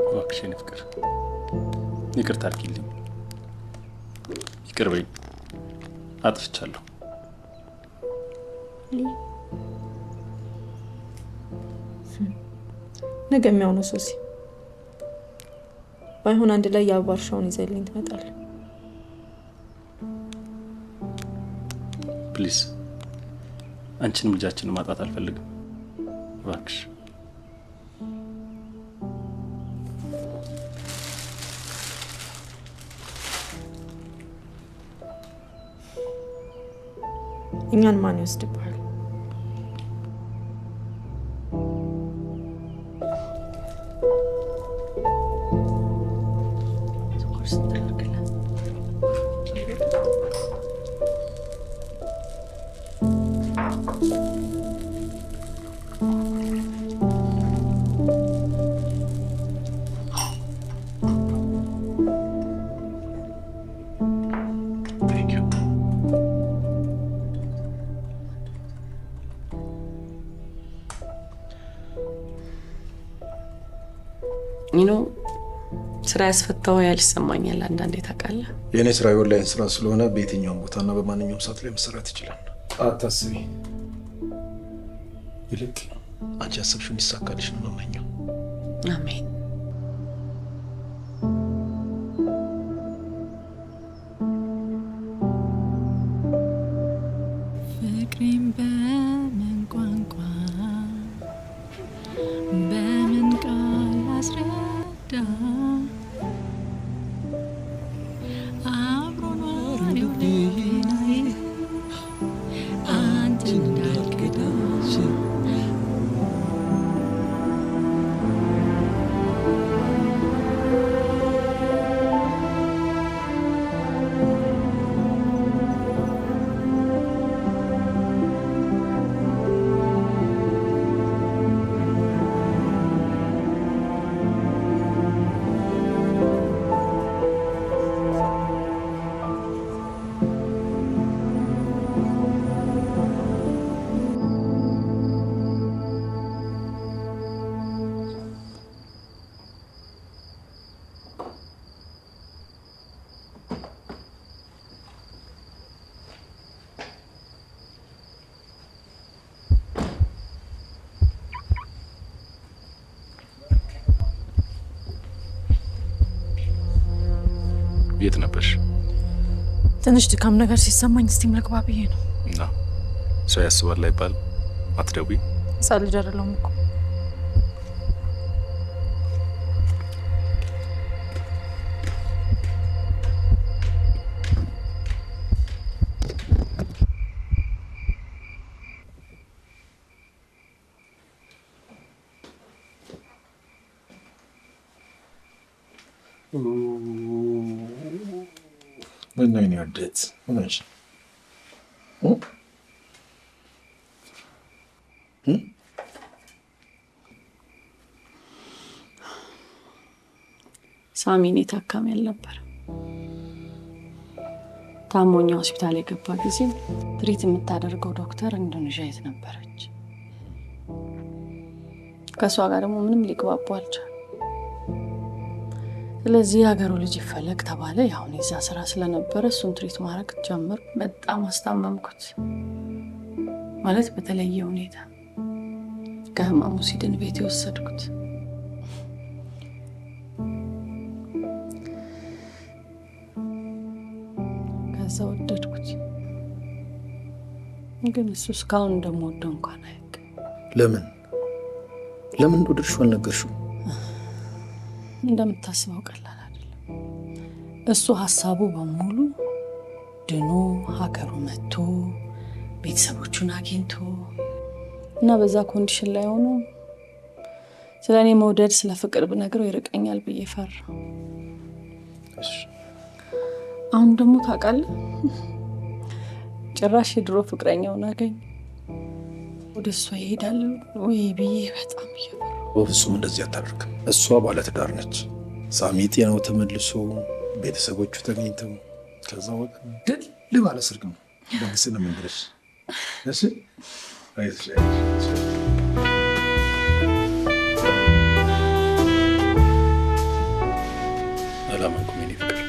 እባክሽ የኔ ፍቅር ይቅርታ አድርጊልኝ፣ ይቅር በይኝ፣ አጥፍቻለሁ። ነገ የሚያው ነው ሶሲ። ባይሆን አንድ ላይ የአበባ እርሻውን ይዘህልኝ ትመጣለህ። Please፣ አንቺንም ልጃችንን ማጣት አልፈልግም። እባክሽ። እኛን ማን ይወስድብሃል? ስራ ያስፈታው ያህል ይሰማኛል አንዳንዴ ታውቃለህ። የእኔ ስራ የኦንላይን ስራ ስለሆነ በየትኛውም ቦታና በማንኛውም ሰዓት ላይ መሰራት ይችላል። አታስቢ። ይልቅ አንቺ ያሰብሽው እንዲሳካልሽ ነው የምመኘው። አሜን። ፍቅሬን በምን ቋንቋ በምን ቃል አስረዳ? አብሮ ኗሪው ልቤናዬ አንተን እንዳልከዳሽ። ትንሽ ድካም ነገር ሲሰማኝ steam ልግባ ብዬ ነው። እና ሰው ያስባል አይባልም። አትደውይም? ሕፃን ልጅ አይደለሁም እኮ። ምነው የኔ ውዴት? ምን ሆነሽ? ሳሚ እኔ ታካሚ አልነበረም። ታሞኛ ሆስፒታል የገባ ጊዜ treat የምታደርገው ዶክተር ኢንዶኔዥያዊት ነበረች። ከእሷ ጋር ደግሞ ምንም ሊግባቡ አልቻሉ። ስለዚህ የሀገሩ ልጅ ይፈለግ ተባለ። ያው እኔ እዛ ስራ ስለነበረ እሱን treat ማድረግ ጀመርኩ። በጣም አስታመምኩት፣ ማለት በተለየ ሁኔታ ከህመሙ ሲድን ቤት የወሰድኩት። ከዛ ወደድኩት፣ ግን እሱ እስካሁን እንደምወደው እንኳን አያውቅም። ለምን ለምን እንደወደድሽው አልነገርሽው? እንደምታስበው ቀላል አይደለም። እሱ ሀሳቡ በሙሉ ድኖ ሀገሩ መጥቶ ቤተሰቦቹን አግኝቶ እና በዛ condition ላይ ሆኖ ስለ እኔ መውደድ ስለ ፍቅር ብነግረው ይርቀኛል ብዬ ፈራ። አሁን ደግሞ ታውቃለህ፣ ጭራሽ የድሮ ፍቅረኛውን አገኘ። ወደ እሷ ይሄዳል ወይ ብዬ በጣም እየፈራሁ። በፍጹም እንደዚህ አታደርግም። እሷ ባለትዳር ነች። ሳሚ ጤናው ተመልሶ ቤተሰቦቹ ተገኝተው ከዛ ወቅ ድል ባለ ሰርግ ነው ደግሰን የምንድርሽ። እሺ አይዞሽ አይዞሽ። አላመንኩም የኔ ፍቅር።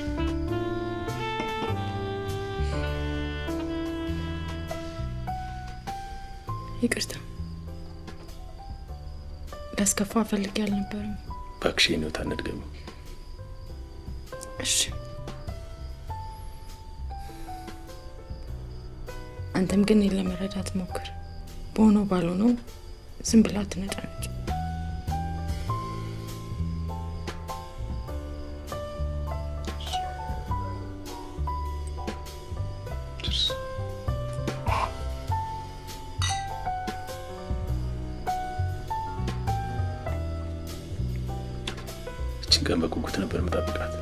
ይቅርታ ላስከፋ ፈልጌ አልነበረም። እባክሽ የኔ ህይወት አንድገሚው። እሺ አንተም ግን እኔን ለመረዳት ሞክር። በሆነው ባልሆነው ዝም ብላ አትነጫነጭ። ይህችን ቀን በጉጉት ነበር የምጠብቃት።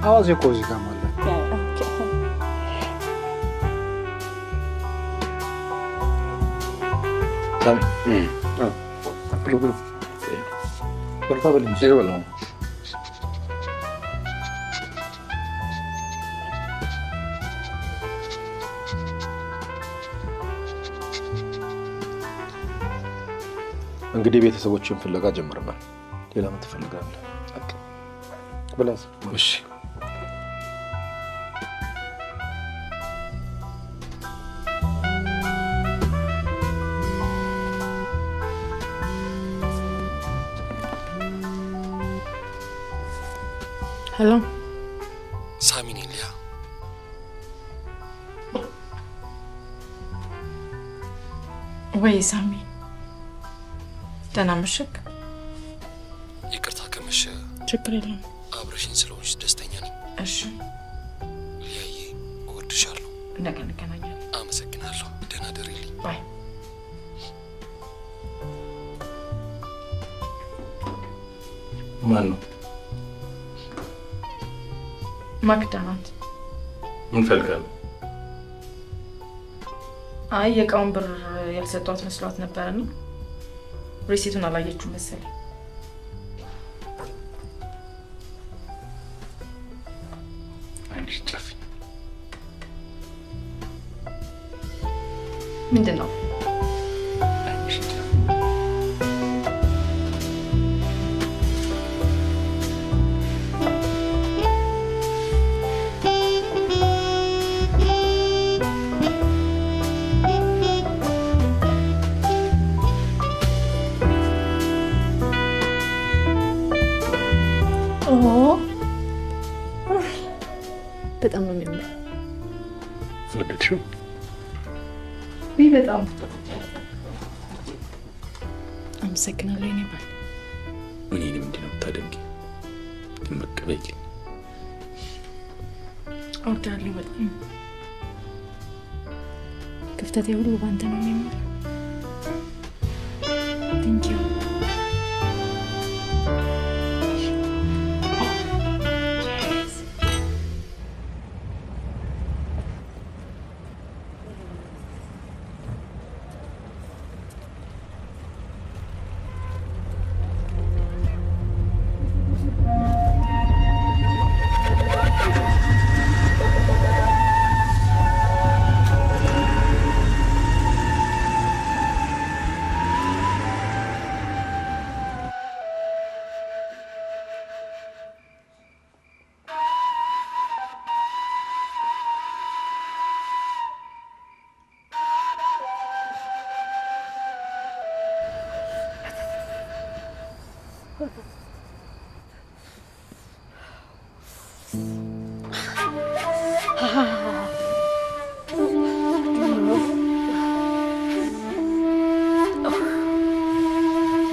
አዋዜ እኮ እዚህ ጋር አለ። እንግዲህ ቤተሰቦችን ፍለጋ ጀምረናል። ሌላ ምን ትፈልጋለህ? ብላስ። እሺ Hello ሳሚ ነኝ ሊያ። ወይ ሳሚ፣ ደህና መሸክ? ይቅርታ ከመሸ። ችግር የለም። አብረሽኝ ስለሆንሽ ደስተኛ ነኝ። እሺ ሊያዬ፣ እወድሻለሁ። ነገ እንገናኛለን። አመሰግናለሁ። ደህና ደሪልኝ። Bye። ማን ነው? ማክዳ ናት። ምን ፈልጋለሁ? አይ የእቃውን ብር ያልሰጧት መስሏት ነበርና receipt ኡን አላየችው መሰለኝ። ዓይንሽን ጨፍኝ። ምንድን ነው? ዓይንሽን ጨፍኝ። በጣም ነው የሚያምረው። ወደድሽው? ውይ በጣም አመሰግናለሁ የኔ ባል። እኔንም እንዲህ ነው የምታደንቂ? ድምቅ በይልኝ። እወድሃለሁ በጣም። ክፍተቴ ሁሉ በአንተ ነው የሚሞላው። Thank you።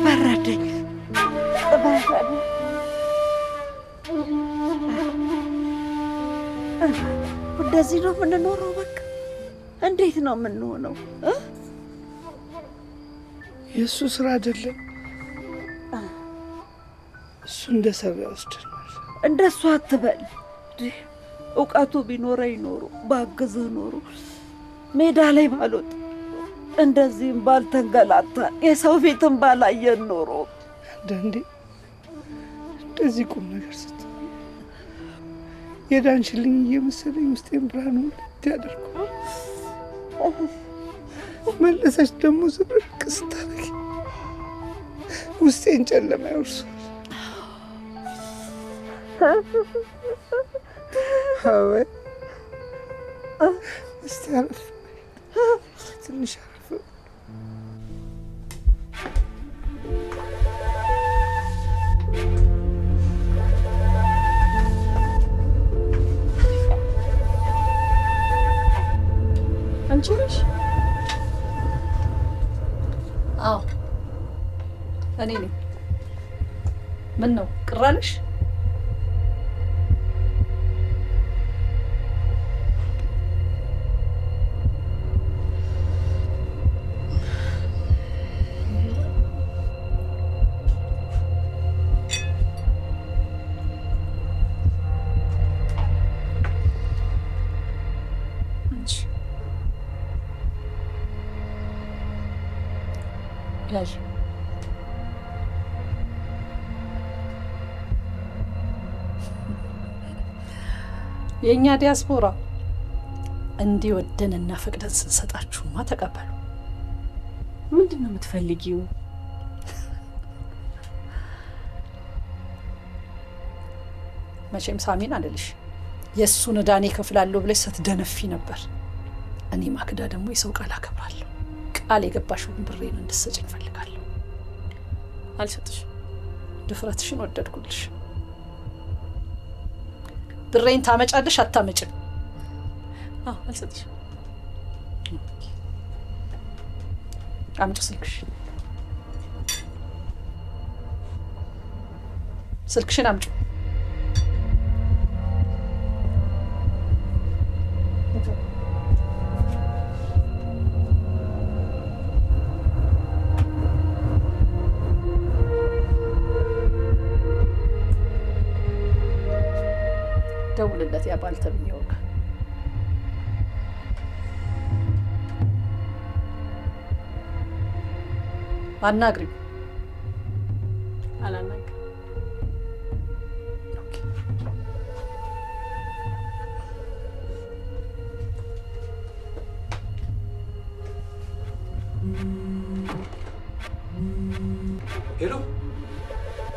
በረደኝ በረደኝ። እንደዚህ ነው የምንኖረው? በቃ እንዴት ነው የምንሆነው? የእሱ ስራ አይደለም። እሱ እንደሰራ ይወስደናል። እንደሱ አትበል። እውቀቱ ቢኖረኝ ኖሮ ባግዝህ ኖሮ ሜዳ ላይ ባልወጣ እንደዚህም ባልተንገላታ የሰው ፊትም ባላየን ኖሮ። አንዳንዴ እንደዚህ ቁም ነገር ስትል የዳንሽልኝ እየመሰለኝ ውስጤን ብርሃን ሁለት ያደርገዋል። መለሰች ደግሞ ዝብርቅ ስታደርጊ ውስጤን ጨለማ ይወርሷል። አበይ እስቲ አረፍ ትንሽ አረፍ። አንቺ ነሽ? አዎ እኔ ነኝ። ምን ነው ቅር አለሽ? ያዥ። የእኛ ዲያስፖራ እንዲህ ወደንና ፈቅደን ስንሰጣችሁማ ተቀበሉ። ምንድን ነው የምትፈልጊው? መቼም ሳሚን አልልሽ፣ የእሱን ዕዳ እኔ እከፍላለሁ ብለሽ ስትደነፊ ነበር። እኔ ማክዳ ደግሞ የሰው ቃል አከብራለሁ። ቃል የገባሽውን ብሬን እንድትሰጪኝ እፈልጋለሁ። አልሰጥሽም። ድፍረትሽን ወደድኩልሽ። ብሬን ታመጫለሽ አታመጭም? አዎ አልሰጥሽም። አምጪው ስልክሽ። ስልክሽን አምጪው። ደውልለት ያ ባል ተብዬው ጋር። አናግሪው። አላናግርም። Hello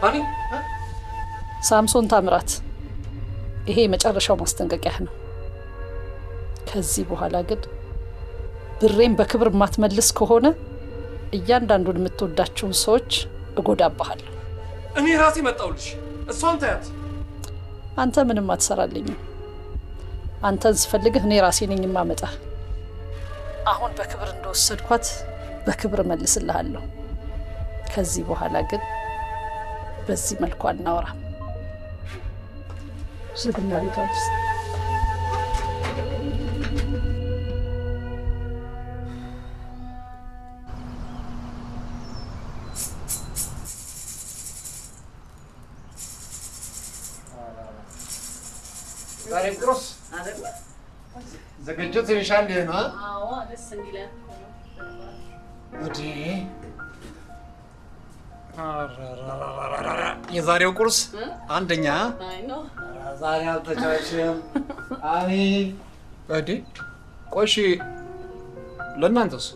ሃኒ። ሳምሶን ታምራት፣ ይሄ የመጨረሻው ማስጠንቀቂያህ ነው። ከዚህ በኋላ ግን ብሬን በክብር የማትመልስ ከሆነ እያንዳንዱን የምትወዳቸውን ሰዎች እጎዳብሃለሁ። እኔ ራሴ መጣሁልሽ። እሷን ታያት። አንተ ምንም አትሰራልኝም። አንተን ስፈልግህ እኔ ራሴ ነኝ የማመጣህ። አሁን በክብር እንደወሰድኳት በክብር እመልስልሃለሁ። ከዚህ በኋላ ግን በዚህ መልኩ አናወራም። ዝግና ቤቷ ውስጥ። ዛሬ ቁርስ ዝግጅት ይሻል ነው። አዎ፣ ደስ እንዲለን። ወዴ፣ የዛሬው ቁርስ አንደኛ። አይ ነው። ዛሬ አልተቻችም። አሜን። እዴ ቆይ፣ እሺ፣ ለእናንተስ?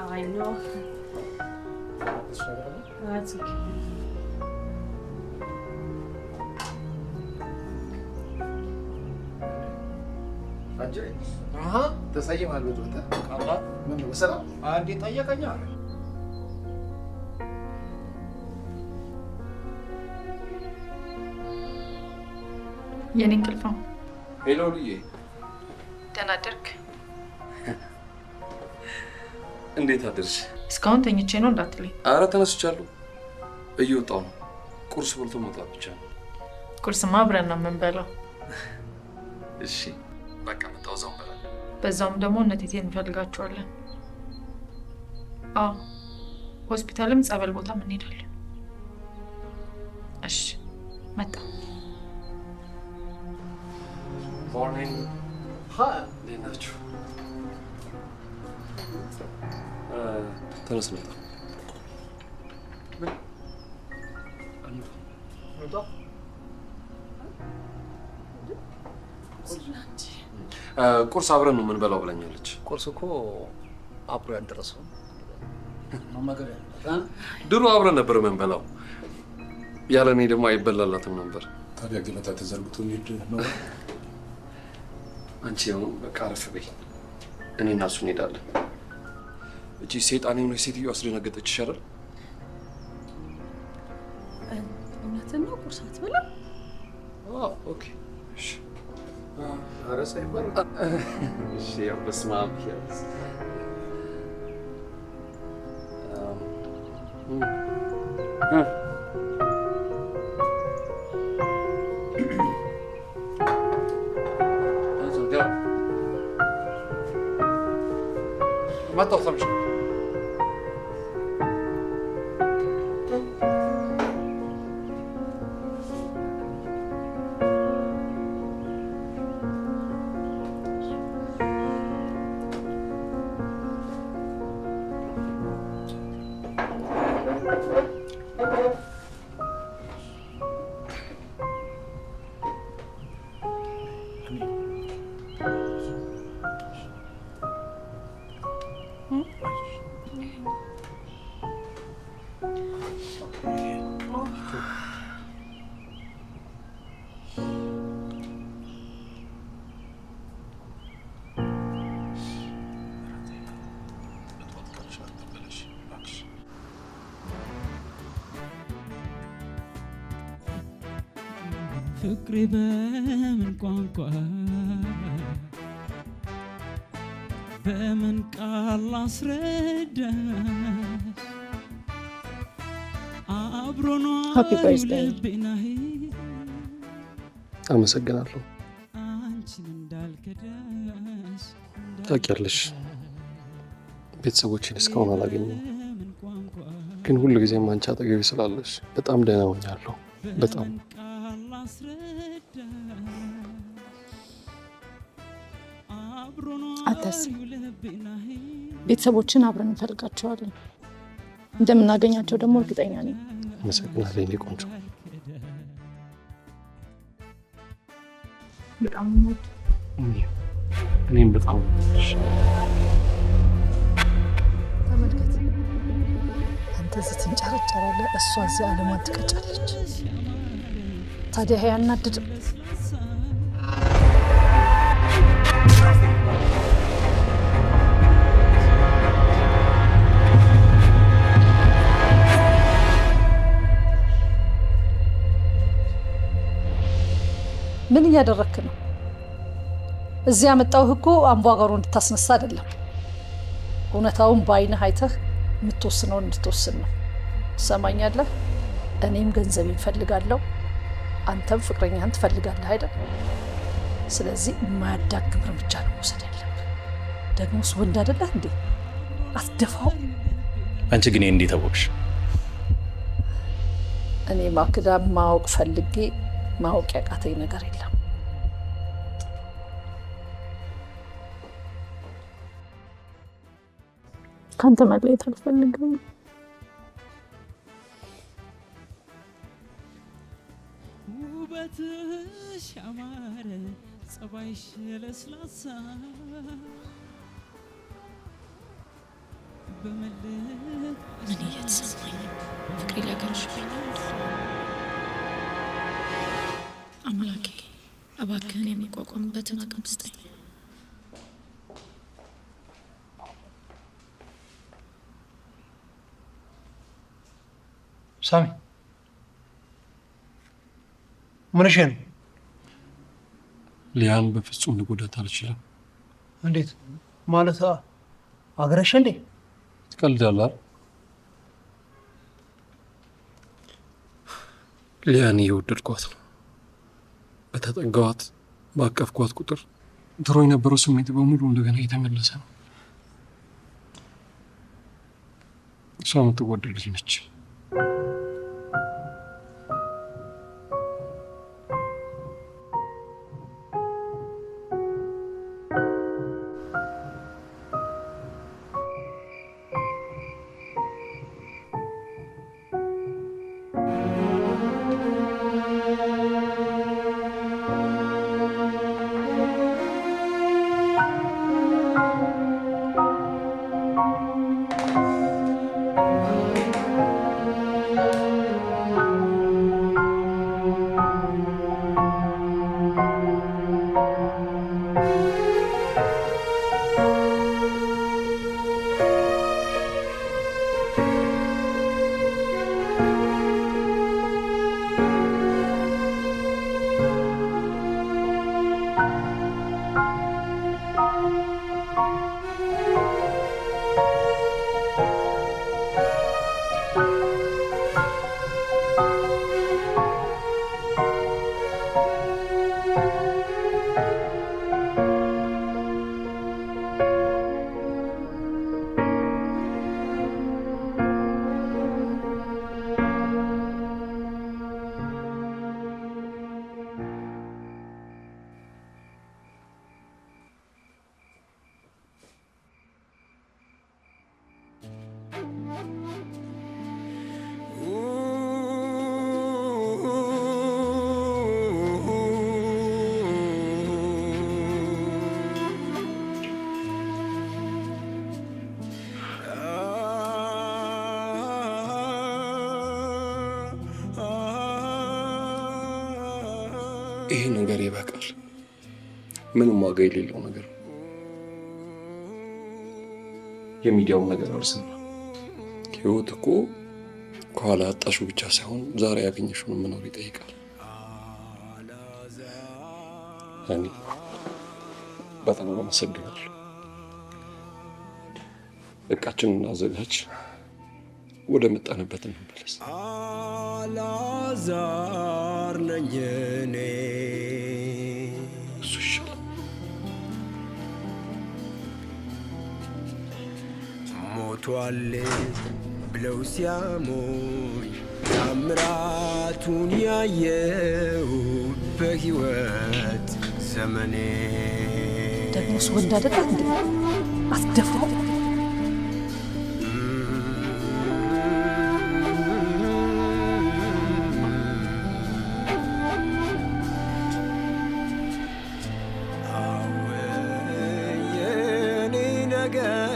አይ ነው። ተሰይማል። ምን ነው በሰላም? እንዴ ጠየቀኛ። የኔ እንቅልፋም። Hello ልዬ። ደህና አደርክ? እንዴት አደርሽ? እስካሁን ተኝቼ ነው እንዳትለኝ። አረ ተነስቻለሁ፣ እየወጣሁ ነው። ቁርስ በልቶ መውጣት ብቻ ነው። ቁርስማ አብረን ነው የምንበላው። እሺ በቃ መጣሁ፣ እዛው እንበላለን። በዛውም ደግሞ እነ ቴቴን እንፈልጋቸዋለን። አዎ፣ ሆስፒታልም ጸበል ቦታም እንሄዳለን። እሺ መጣ። Morning። እንዴት ናችሁ? ተነስ እንውጣ። ቁርስ አብረን ነው የምንበላው ብለኛለች። ቁርስ እኮ አብሮ ያደረሰው መመገብ ያለበት። ድሮ አብረን ነበር የምንበላው። ያለ እኔ ደግሞ አይበላላትም ነበር። ታዲያ ገበታ ተዘርግቶ እንሂድ ነው። አንቺ አሁን በቃ አረፍ በይ፣ እኔ እና እሱ እንሄዳለን። እቺ ሴጣን የሆነች ሴትዮ አስደነገጠችሽ አይደል? እውነትን ነው፣ ቁርስ አትበላም? Okay እሺ። ኧረ ሳይባል እሺ፣ ያው በስመ አብ ያዝ። መጣሁ ሰምቼ። ፍቅሬ በምን ቋንቋ በምን ቃል ላስረዳሽ? አብሮ Happy ኗሪው birthday. ልቤ ናሂ አመሰግናለሁ። አንቺን እንዳልከዳሽ። ታውቂያለሽ፣ ቤተሰቦቼን እስካሁን አላገኘሁም፣ ግን ሁሉ ጊዜም አንቺ አጠገቤ ስላለሽ በጣም ደህና ሆኛለሁ። በጣም። ቃል ላስረዳሽ አብሮ አታስብ። አታስብ። ቤተሰቦችን አብረን እንፈልጋቸዋለን። እንደምናገኛቸው ደግሞ እርግጠኛ ነኝ። አመሰግናለሁ የኔ ቆንጆ። በጣም ነው የምወደው። እኔም በጣም ተመልከት፣ አንተ እዚህ ትንጨረጨራለህ፣ እሷ እዚህ ዓለሟን ትቀጫለች። ታዲያ ይሄ አያናድድም? ምን እያደረክ ነው? እዚህ ያመጣሁህ እኮ አምባጓሮ እንድታስነሳ አይደለም። እውነታውን በዓይንህ አይተህ የምትወስነውን እንድትወስን ነው። ትሰማኛለህ? እኔም ገንዘቤን እፈልጋለሁ፣ አንተም ፍቅረኛህን ትፈልጋለህ አይደል? ስለዚህ የማያዳግም እርምጃ ነው መውሰድ ያለብህ። ደግሞስ ወንድ አይደለህ እንዴ? አትደፋው። አንቺ ግን ይሄን እንዴት አወቅሽ? እኔ ማክዳ ማወቅ ፈልጌ ማወቅ ያቃተኝ ነገር የለም። ከአንተ መለየት አልፈልግም። ውበትሽ ያማረ ጸባይሽ ለስላሳ ምን እየተሰማኝ ነው? ፍቅሬ ሊያገረሽብኝ ነው። አምላኬ እባክህን የሚቋቋምበትን አቅም ስጠኝ። ሳሚ ምንሽ ነው? ሊያን በፍጹም ልጎዳት አልችልም። እንዴት ማለት? አገረሸ እንዴ? ትቀልዳለህ አይደል? ሊያን እየወደድኳት ነው። በተጠጋኋት ባቀፍኳት ቁጥር ድሮ የነበረው ስሜት በሙሉ እንደገና እየተመለሰ ነው። እሷ የምትወደድ ልጅ ነች። ይሄ ነገር ይበቃል። ምንም ዋጋ የሌለው ነገር ነው። የሚዲያው ነገር አልሰራ። ህይወት እኮ ከኋላ ያጣሽው ብቻ ሳይሆን ዛሬ ያገኘሽውን መኖር ይጠይቃል። እኔ በጣም አመሰግናለሁ። እቃችንን እናዘጋጅ፣ ወደ መጣንበት እንመለስ። አላዛር ነኝ እኔ እሱ ይሻላል። ሞቷል ብለው ሲያሞኝ ታምራቱን ያየው በሕይወት ዘመኔ ደግሞ ድሮስ ወንድ አይደላት እንዴ? አትደፍረው። የኔ ነገር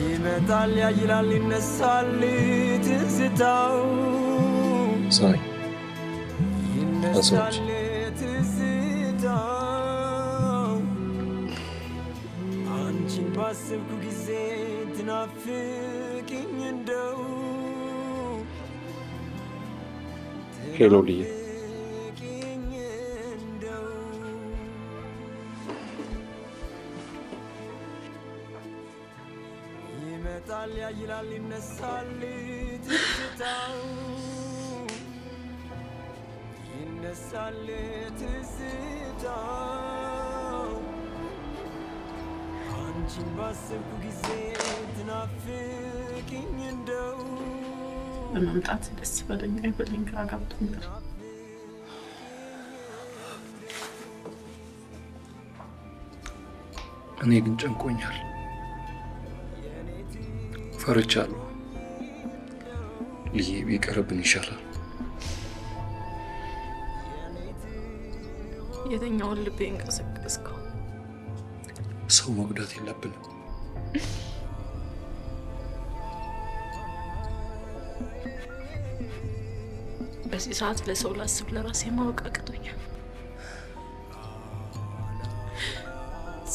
ይመጣል ያይላል ይነሳል ትዝታው ሳሚ ይነሳል ትዝታው አንቺን ባሰብኩ ጊዜ ትናፍቅኝ እንደው Hello ልዬ፣ ይመጣል ያይላል ይነሳል ትዝታው ይነሳል ትዝታው አንቺን ባሰብኩ ጊዜ ትናፍቅኝ እንደው በመምጣት ደስ በለኝ አይበለኝ ግራ ገብቶኛል። እኔ ግን ጨንቆኛል፣ ፈርቻለሁ። ልዬ ቢቀርብን ይሻላል። የተኛውን ልቤ እንቀሰቀስከው። ሰው መጉዳት የለብንም። በዚህ ሰዓት ለሰው ላስብ ለራሴ ማወቅ አቅቶኛል።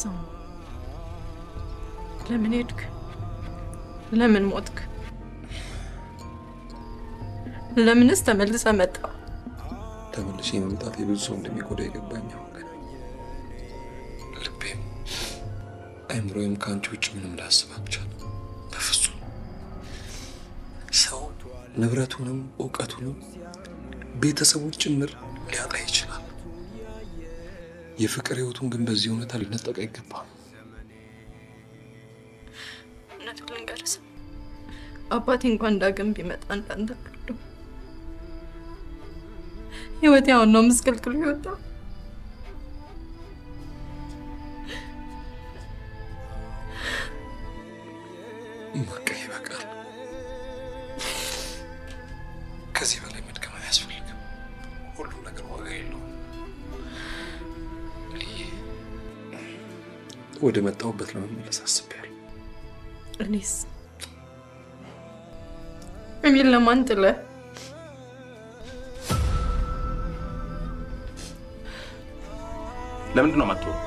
ሰው ለምን ሄድክ? ለምን ሞትክ? ለምንስ ተመልሰ መጣ? ተመልሼ መምጣት የብዙ ሰው እንደሚጎዳ የገባኝ አሁን ግን ልቤም አይምሮዬም ከአንቺ ውጭ ምንም ላስብ አልቻለም። በፍጹም ሰው ንብረቱንም እውቀቱንም ቤተሰቡን ጭምር ሊያጣ ይችላል። የፍቅር ህይወቱን ግን በዚህ ሁኔታ ሊነጠቅ አይገባም። እውነቱን ልንገርህ፣ አባቴ እንኳን ዳግም ቢመጣ እንዳንተ አልወደውም። ህይወቴ አሁን ነው ምስቅልቅሉ የወጣው። በቃ ይበቃል። ከዚህ በላይ መድከም አያስፈልግም። ሁሉም ነገር ዋጋ የለውም። ልዬ፣ ወደ መጣሁበት ለመመለስ አስቤያለሁ። እኔስ እኔን ለማን ጥለህ? ለምንድን ነው የማትወው?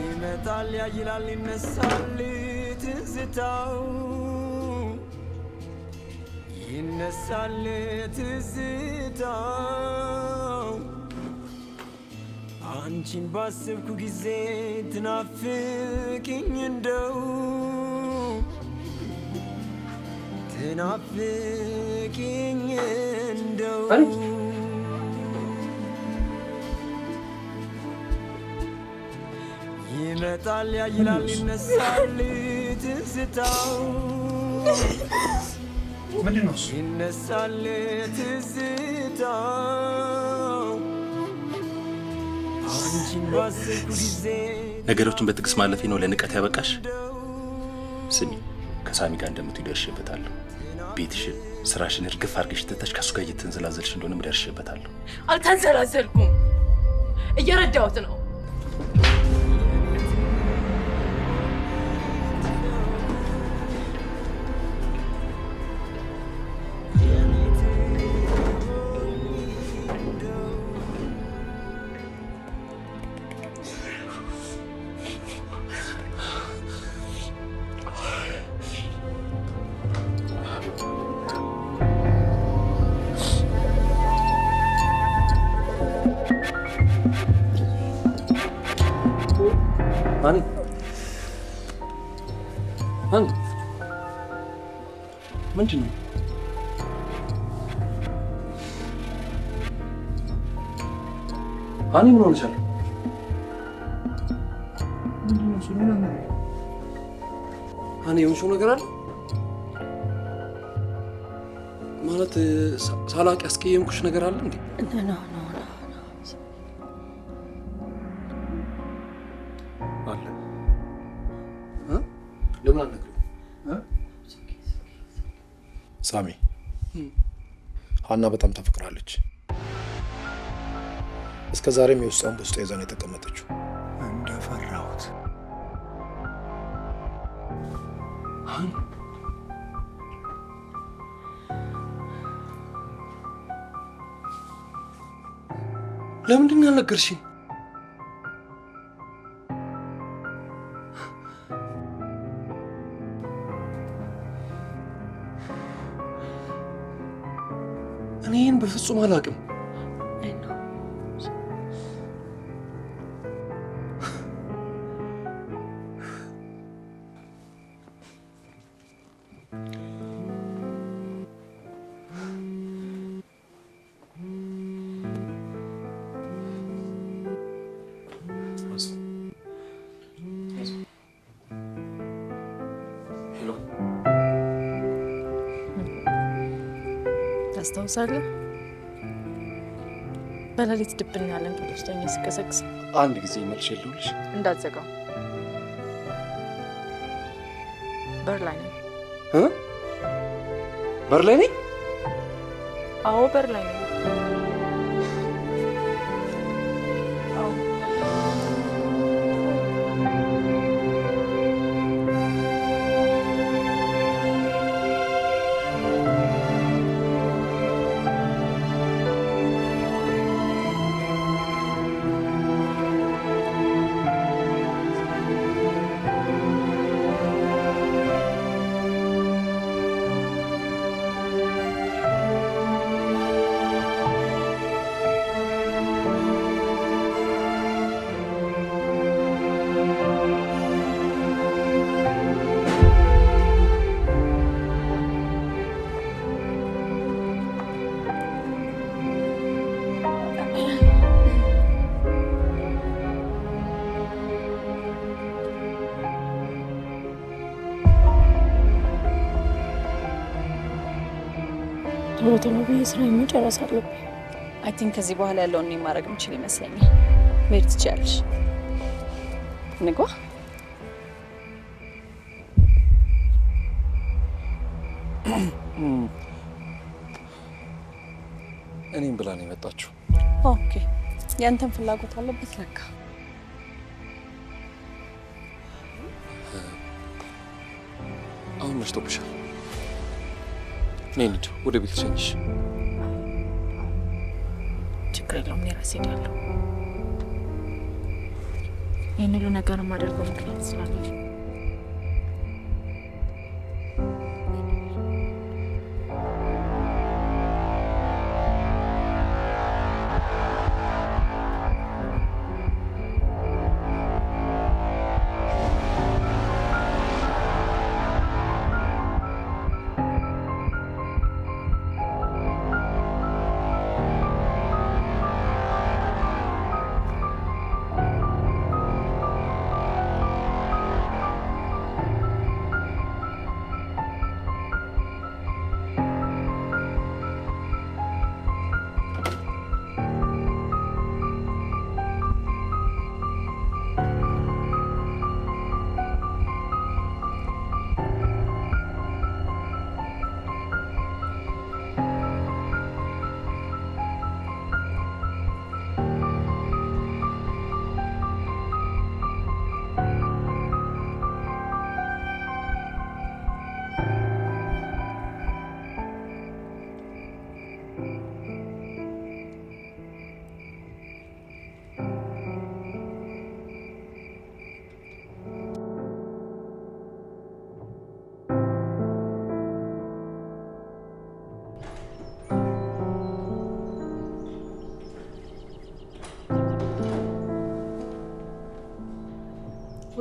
ይመጣል ያይላል ይነሳል ትዝታው ይነሳል ትዝታው አንቺን ባሰብኩ ጊዜ ትናፍቅኝ እንደው ትናፍቅኝ እንደው ይመጣል ያይላል ይነሳል ትዝታው ምንድን ነው እሱ? ይነሳል ትዝታው አንቺን ባሰብኩ ጊዜ ነገሮችን በትዕግስት ማለፌ ነው ለንቀት ያበቃሽ። ስሚ፣ ከሳሚ ጋር እንደምትውይ ደርሼበታለሁ። ቤትሽን፣ ስራሽን እርግፍ አድርገሽ ትተሽ ከእሱ ጋር እየተንዘላዘልሽ እንደሆነም ደርሼበታለሁ። አልተንዘላዘልኩም፣ እየረዳሁት ነው። ሀኒ ሀኒ፣ ምንድን ነው? ሀኒ ምን ሆነሻል? ሀኒ የሆንሽው ነገር አለ ማለት ሳላቅ ያስቀየምኩሽ ነገር አለ እንዴ? No, no, no. አለ። ለምን አልነግሪውም? ሳሚ፣ ሀና በጣም ታፈቅራለች። እስከ ዛሬም የውስጧን በውስጧ ይዛ ነው የተቀመጠችው። እንደፈራሁት። ለምንድን ነው ያልነገርሽኝ? እኔ ይህን በፍጹም አላውቅም። Hello። ታስታውሳለህ? በሌሊት ድብን ያለ እንቅልፍ ወስዶኝ ስቀሰቅስ አንድ ጊዜ መልሼ ልደውልልሽ። እንዳትዘጋው። በር ላይ ነኝ። እ? በር ላይ ነኝ? አዎ፣ በር ላይ ነኝ። አዎ። ቶሎ ቶሎ ብዬ ስራ መጨረስ አለብኝ። I think ከዚህ በኋላ ያለውን እኔ ማድረግ የምችል ይመስለኛል። መሄድ ትችያለሽ። ንግባ። እኔም ብላ ነው የመጣችው። Okay፣ ያንተን ፍላጎት አለበት ለካ። አሁን መሽቶብሻል። ነይ እንሂድ፣ ወደ ቤት ልሸኝሽ። ችግር የለውም፣ እኔ ራሴ እሄዳለሁ። ይህን ሁሉ ነገር የማደርገው ምክንያት ስላለኝ ነው።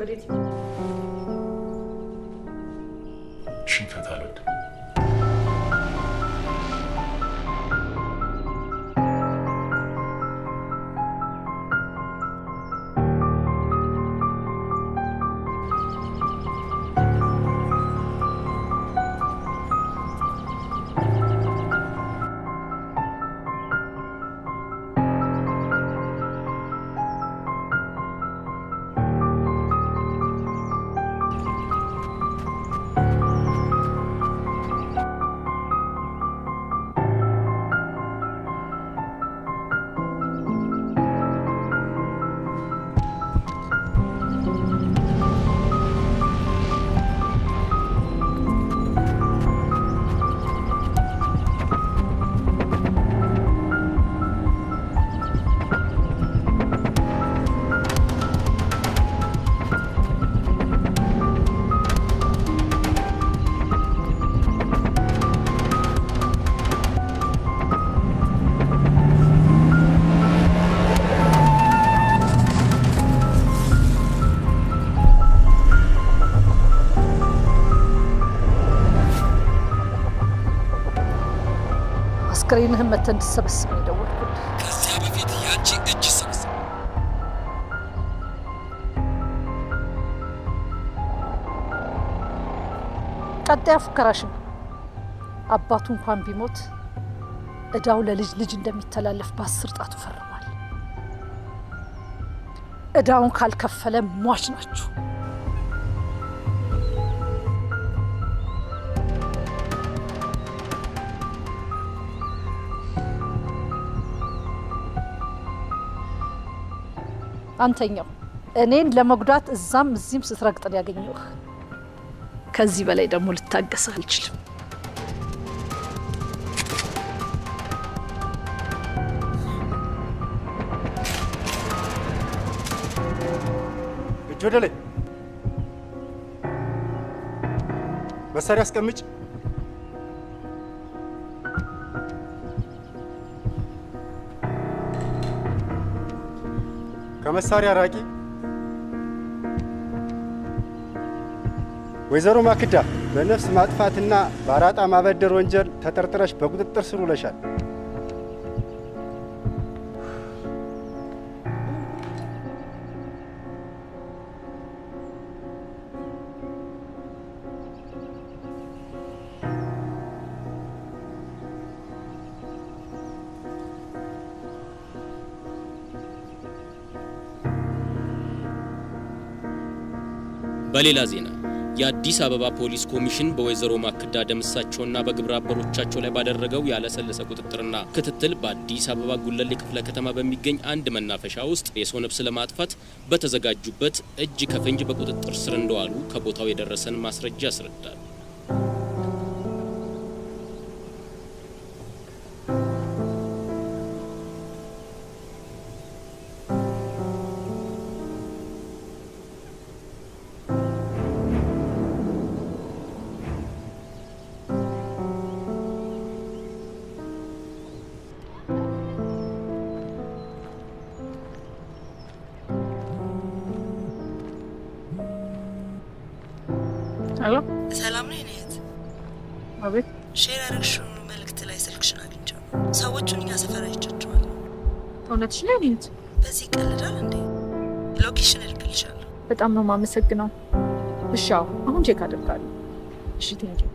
ወዴት? ሽንፈት አልወድም። አስክሬንህን መተህ እንድትሰበስብ ነው የደወልኩልህ። ከዚያ በፊት ያንቺ እጅ ይሰበሰብ። ቀጣይ ፉከራሽን አባቱ እንኳን ቢሞት እዳው ለልጅ ልጅ እንደሚተላለፍ በ10 ጣቱ ፈርሟል። እዳውን ካልከፈለ ሟች ናችሁ። አንተኛው እኔን ለመጉዳት እዛም እዚህም ስትረግጥ ነው ያገኘሁህ። ከዚህ በላይ ደግሞ ልታገስህ አልችልም። እጅ ወደ ላይ፣ መሳሪያ አስቀምጭ። ከመሳሪያ ራቂ። ወይዘሮ ማክዳ በነፍስ ማጥፋትና በአራጣ ማበደር ወንጀል ተጠርጥረሽ በቁጥጥር ስር ውለሻል። በሌላ ዜና የአዲስ አበባ ፖሊስ ኮሚሽን በወይዘሮ ማክዳ ደምሳቸውና በግብረ አበሮቻቸው ላይ ባደረገው ያለሰለሰ ቁጥጥርና ክትትል በአዲስ አበባ ጉለሌ ክፍለ ከተማ በሚገኝ አንድ መናፈሻ ውስጥ የሰው ነፍስ ለማጥፋት በተዘጋጁበት እጅ ከፍንጅ በቁጥጥር ስር እንደዋሉ ከቦታው የደረሰን ማስረጃ ያስረዳል። ሄሎ፣ ሰላም ነው የኔ እህት? አቤት። Share ያደረግሽውን መልእክት ላይ ስልክሽን አግኝቼው ነው። ሰዎቹን እኛ ሰፈር አይቻቸዋለሁ። እውነትሽ ነው የኔ እህት? በዚህ ይቀልዳል እንዴ? Location እልክልሻለሁ። በጣም ነው የማመሰግነው። እሺ፣ አዎ፣ አሁን check አደርጋለሁ። እሺ፣ thank you።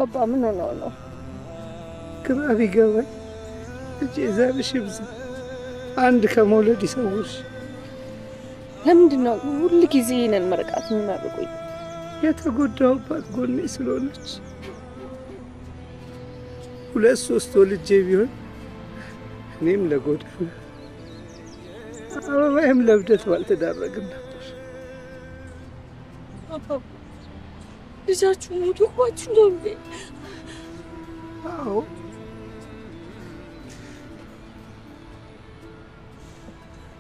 አባባ ምን ሆነው ነው? ግራ ቢገባኝ ልጄ ዘርሽ ይብዛ፣ አንድ ከመውለድ ይሰውርሽ። ለምንድን ነው ሁል ጊዜ ይሄንን ምርቃት የሚመርቁኝ? የተጎዳሁባት ጎኔ ስለሆነች። ሁለት ሶስት ወልጄ ቢሆን እኔም ለጎዳና አበባዬም ለእብደት ባልተዳረግን ነበር። አባባ ልጃችሁ ሞቶባችሁ ነው እንዴ? አዎ፣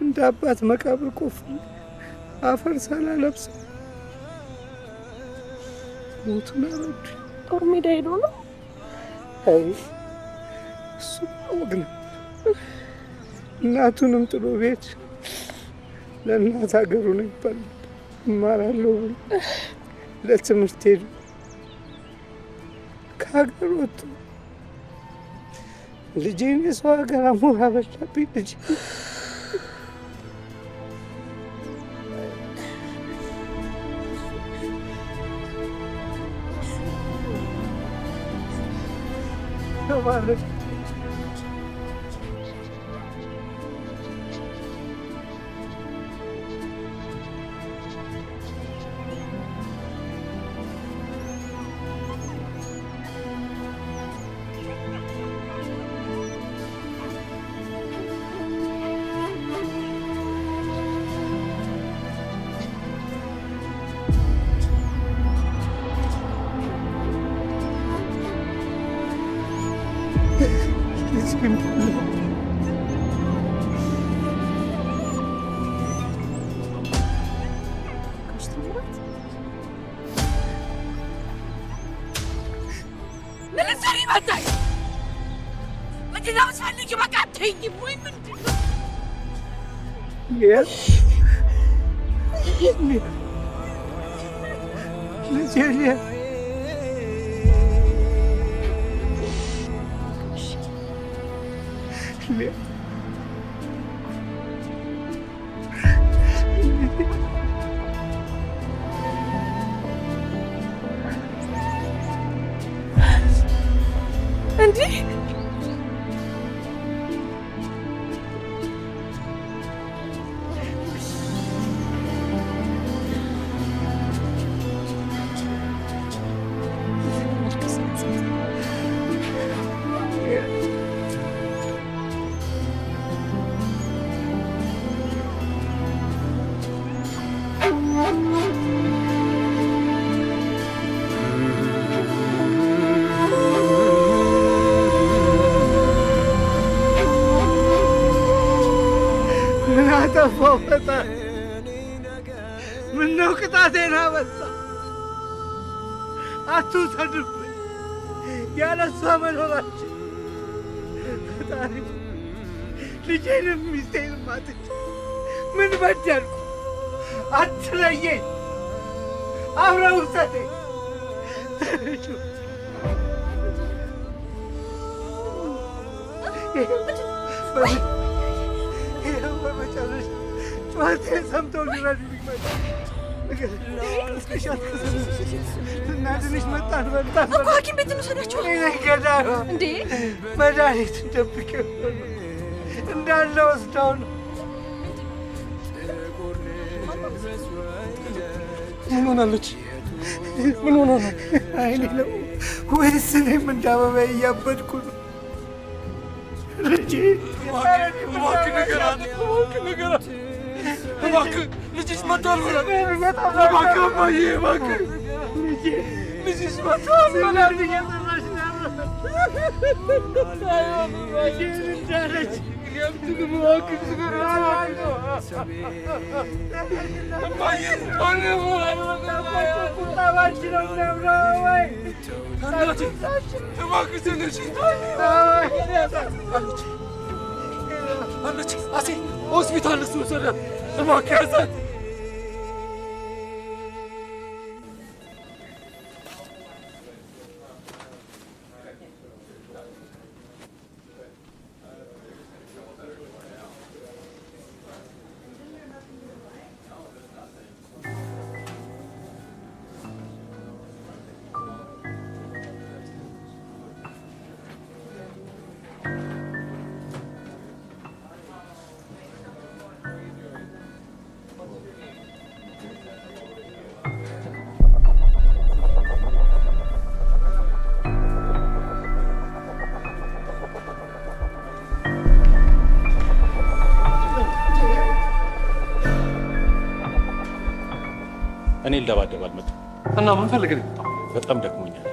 እንደ አባት መቃብር ቆፍሬ አፈር ሳላለብስ ሞቱን አረዱኝ። ጦር ሜዳ ሄዶ ነው? አይ፣ እሱማ ወግ ነው። እናቱንም ጥሎ ቤት ለእናት ሀገሩ ነው ይባል ነበር። እማራለሁ ብሎ ለትምህርት ሄዱ። ከሀገር ወጥቶ ልጄን የሰው ሀገር አሞራ በላብኝ። ልጄ ተባረክ። ልጄን በላው። ጋሽ ታምራት ምን ልትሰሪ መጣሽ? ምንድን ነው የምትፈልጊው? በቃ አትይኝም ወይ ምንድን ነው? የት ልጄ ሊያ ሊያ እንዲህ ምን አጠፋው ፈጣሪ? ምነው ቅጣቴን አበዛ? አትውሰድብኝ፣ ያለ እሷ መኖራችን ፈጣሪ። ልጄንም ሚስቴንም አጥቼ ምን በደልኩ? አትለየኝ፣ አብረህ ውሰደኝ። ይኸው በመጨረሻ ጩኸቴን ሰምተው ሊረዱኝ መጡ። እናድንሽ መጣን በልጣን እኮ ሐኪም ቤት እንውሰዳቸው። እኔ ነኝ ገዳዩ። እንዴ መድኃኒቱን ደብቄው እንዳለ ወስደው ነው። ምን ሆናለች? ምን ሆና ነው? አይኔ ነው ወይስ እኔም እንደ አበባዬ እያበድኩ ነው? ልጄ እባክህ ንገራት፣ እባክህ ንገራት፣ እባክህ ልጅሽ መጥቷል በላት። እባክህ አባዬ፣ እባክህ ልጅሽ መጥቷል በላት። እንዳለች እባክህ ንገራት፣ እማዬ እናቴ፣ እባክህ ተነሺ። አለች አለች፣ አሴ ሆስፒታል እሱ ወሰዳት። እባክህ ያዛት። ልደባደብ አልመጣም። እና ምን ፈልገህ ነው የመጣው? በጣም ደክሞኛል።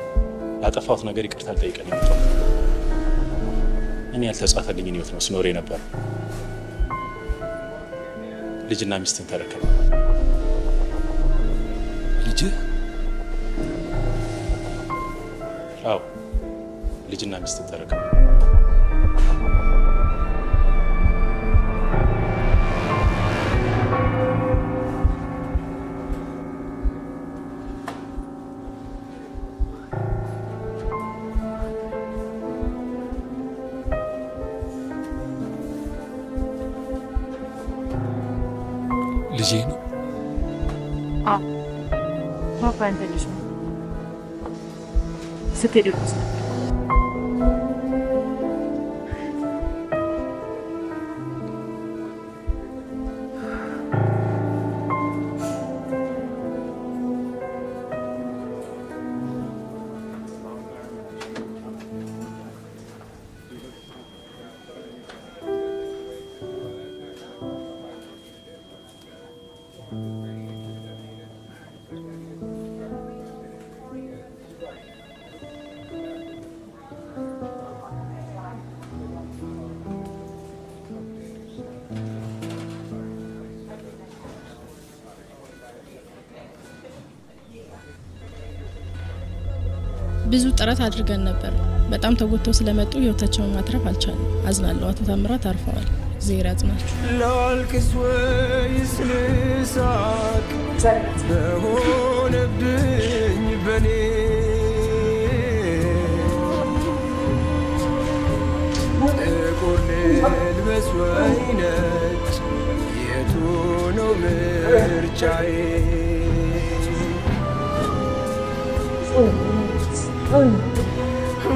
ላጠፋሁት ነገር ይቅርታ ልጠይቅህ ነው የመጣሁት። እኔ ያልተጻፈልኝን ህይወት ነው ስኖር የነበረው። ልጅና ሚስትን ተረከበ። ልጅህ? አዎ፣ ልጅና ሚስትን ተረከበ። ልጄ ነው። አዎ፣ ፓፓ ያንተ ልጅ ነው። ስትሄድ እርጉዝ ነበር። ብዙ ጥረት አድርገን ነበር። በጣም ተጎድተው ስለመጡ ህይወታቸውን ማትረፍ አልቻልንም። አዝናለሁ። አቶ ታምራት አርፈዋል። እግዚአብሔር ያጽናቸው። ላልቅስ ወይስ ልሳቅ? በሆነብኝ በኔ ጥቁር ልልበስ ወይ ነጭ? የቱ ነው ምርጫዬ?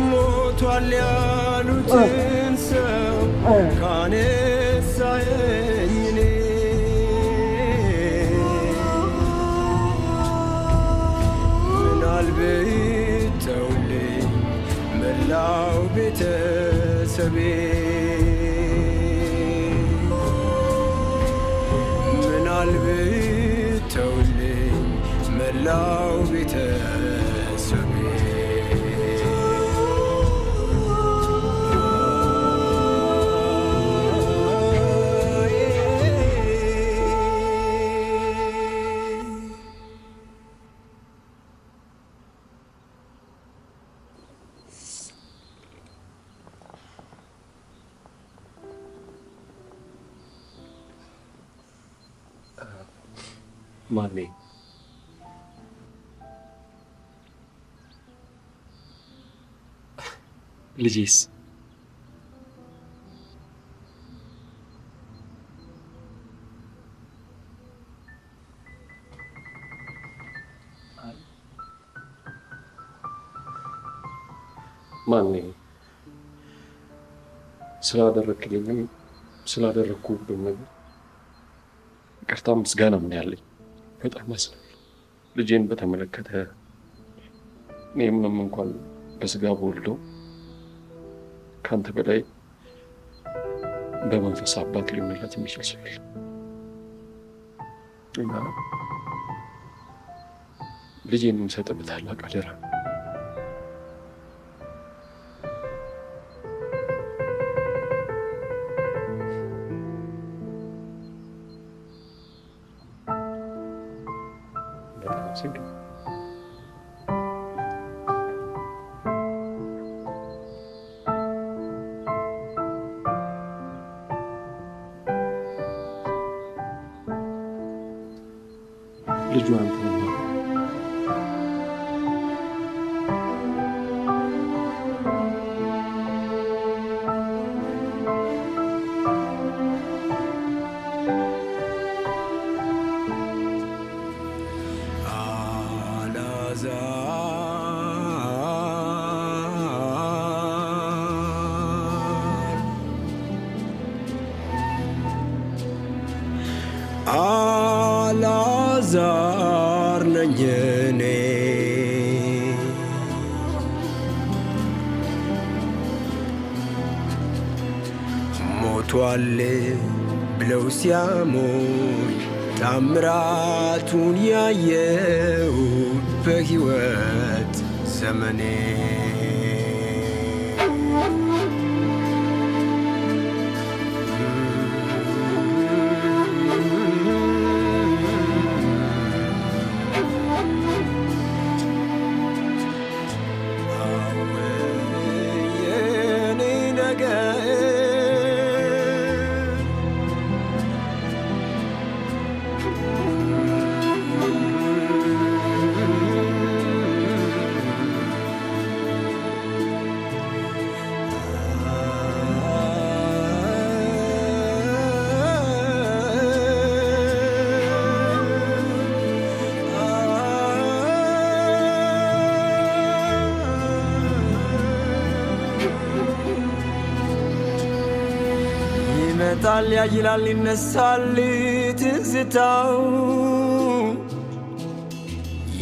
ሞቷል ያሉትን ሰው ካነሳኸኝ እኔ ምናል ብተውልኝ መላው ቤተሰቤ፣ ምናል ብተውልኝ መላው ቤተሰቤ። ማኔ፣ ልጄስ? ማኔ፣ ስላደረክልኝም ስላደረግኩብም ነገር ይቅርታ ምስጋና ምን ያለኝ፣ በጣም አዝናለሁ። ልጄን በተመለከተ እኔ ምንም እንኳን በስጋ ብወልደው ከአንተ በላይ በመንፈስ አባት ሊሆንለት የሚችል ሰው የለም እና ልጄን የምሰጥበት ታላቅ አደራ ነው። በጣም አመሰግናለሁ። ልጁ አንተ ነው። አላዛር፣ አላዛር ነኝ እኔ፣ ሞቷል ብለው ሲያሙኝ ታምራቱን ያየው በሕይወት ዘመኔ። የኔ ነገር። ይመጣል ያይላል ይነሳል ትዝታው፣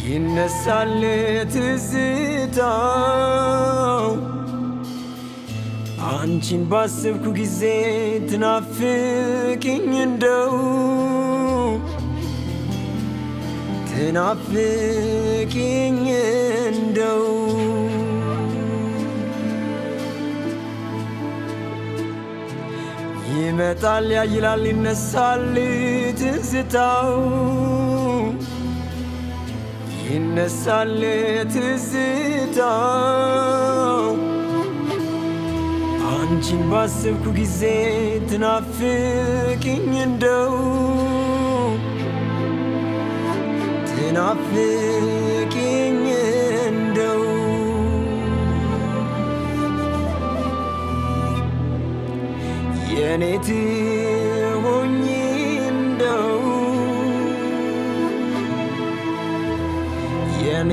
ይነሳል ትዝታው። አንቺን ባሰብኩ ጊዜ ትናፍቅኝ እንደው፣ ትናፍቅኝ እንደው። ይመጣል ያይላል ይነሳል ትዝታው፣ ይነሳል ትዝታው። አንቺን ባሰብኩ ጊዜ ትናፍቅኝ እንደው፣ ትናፍቅኝ እንደው። የኔ ትሆኚ እንደው፣ የኔ።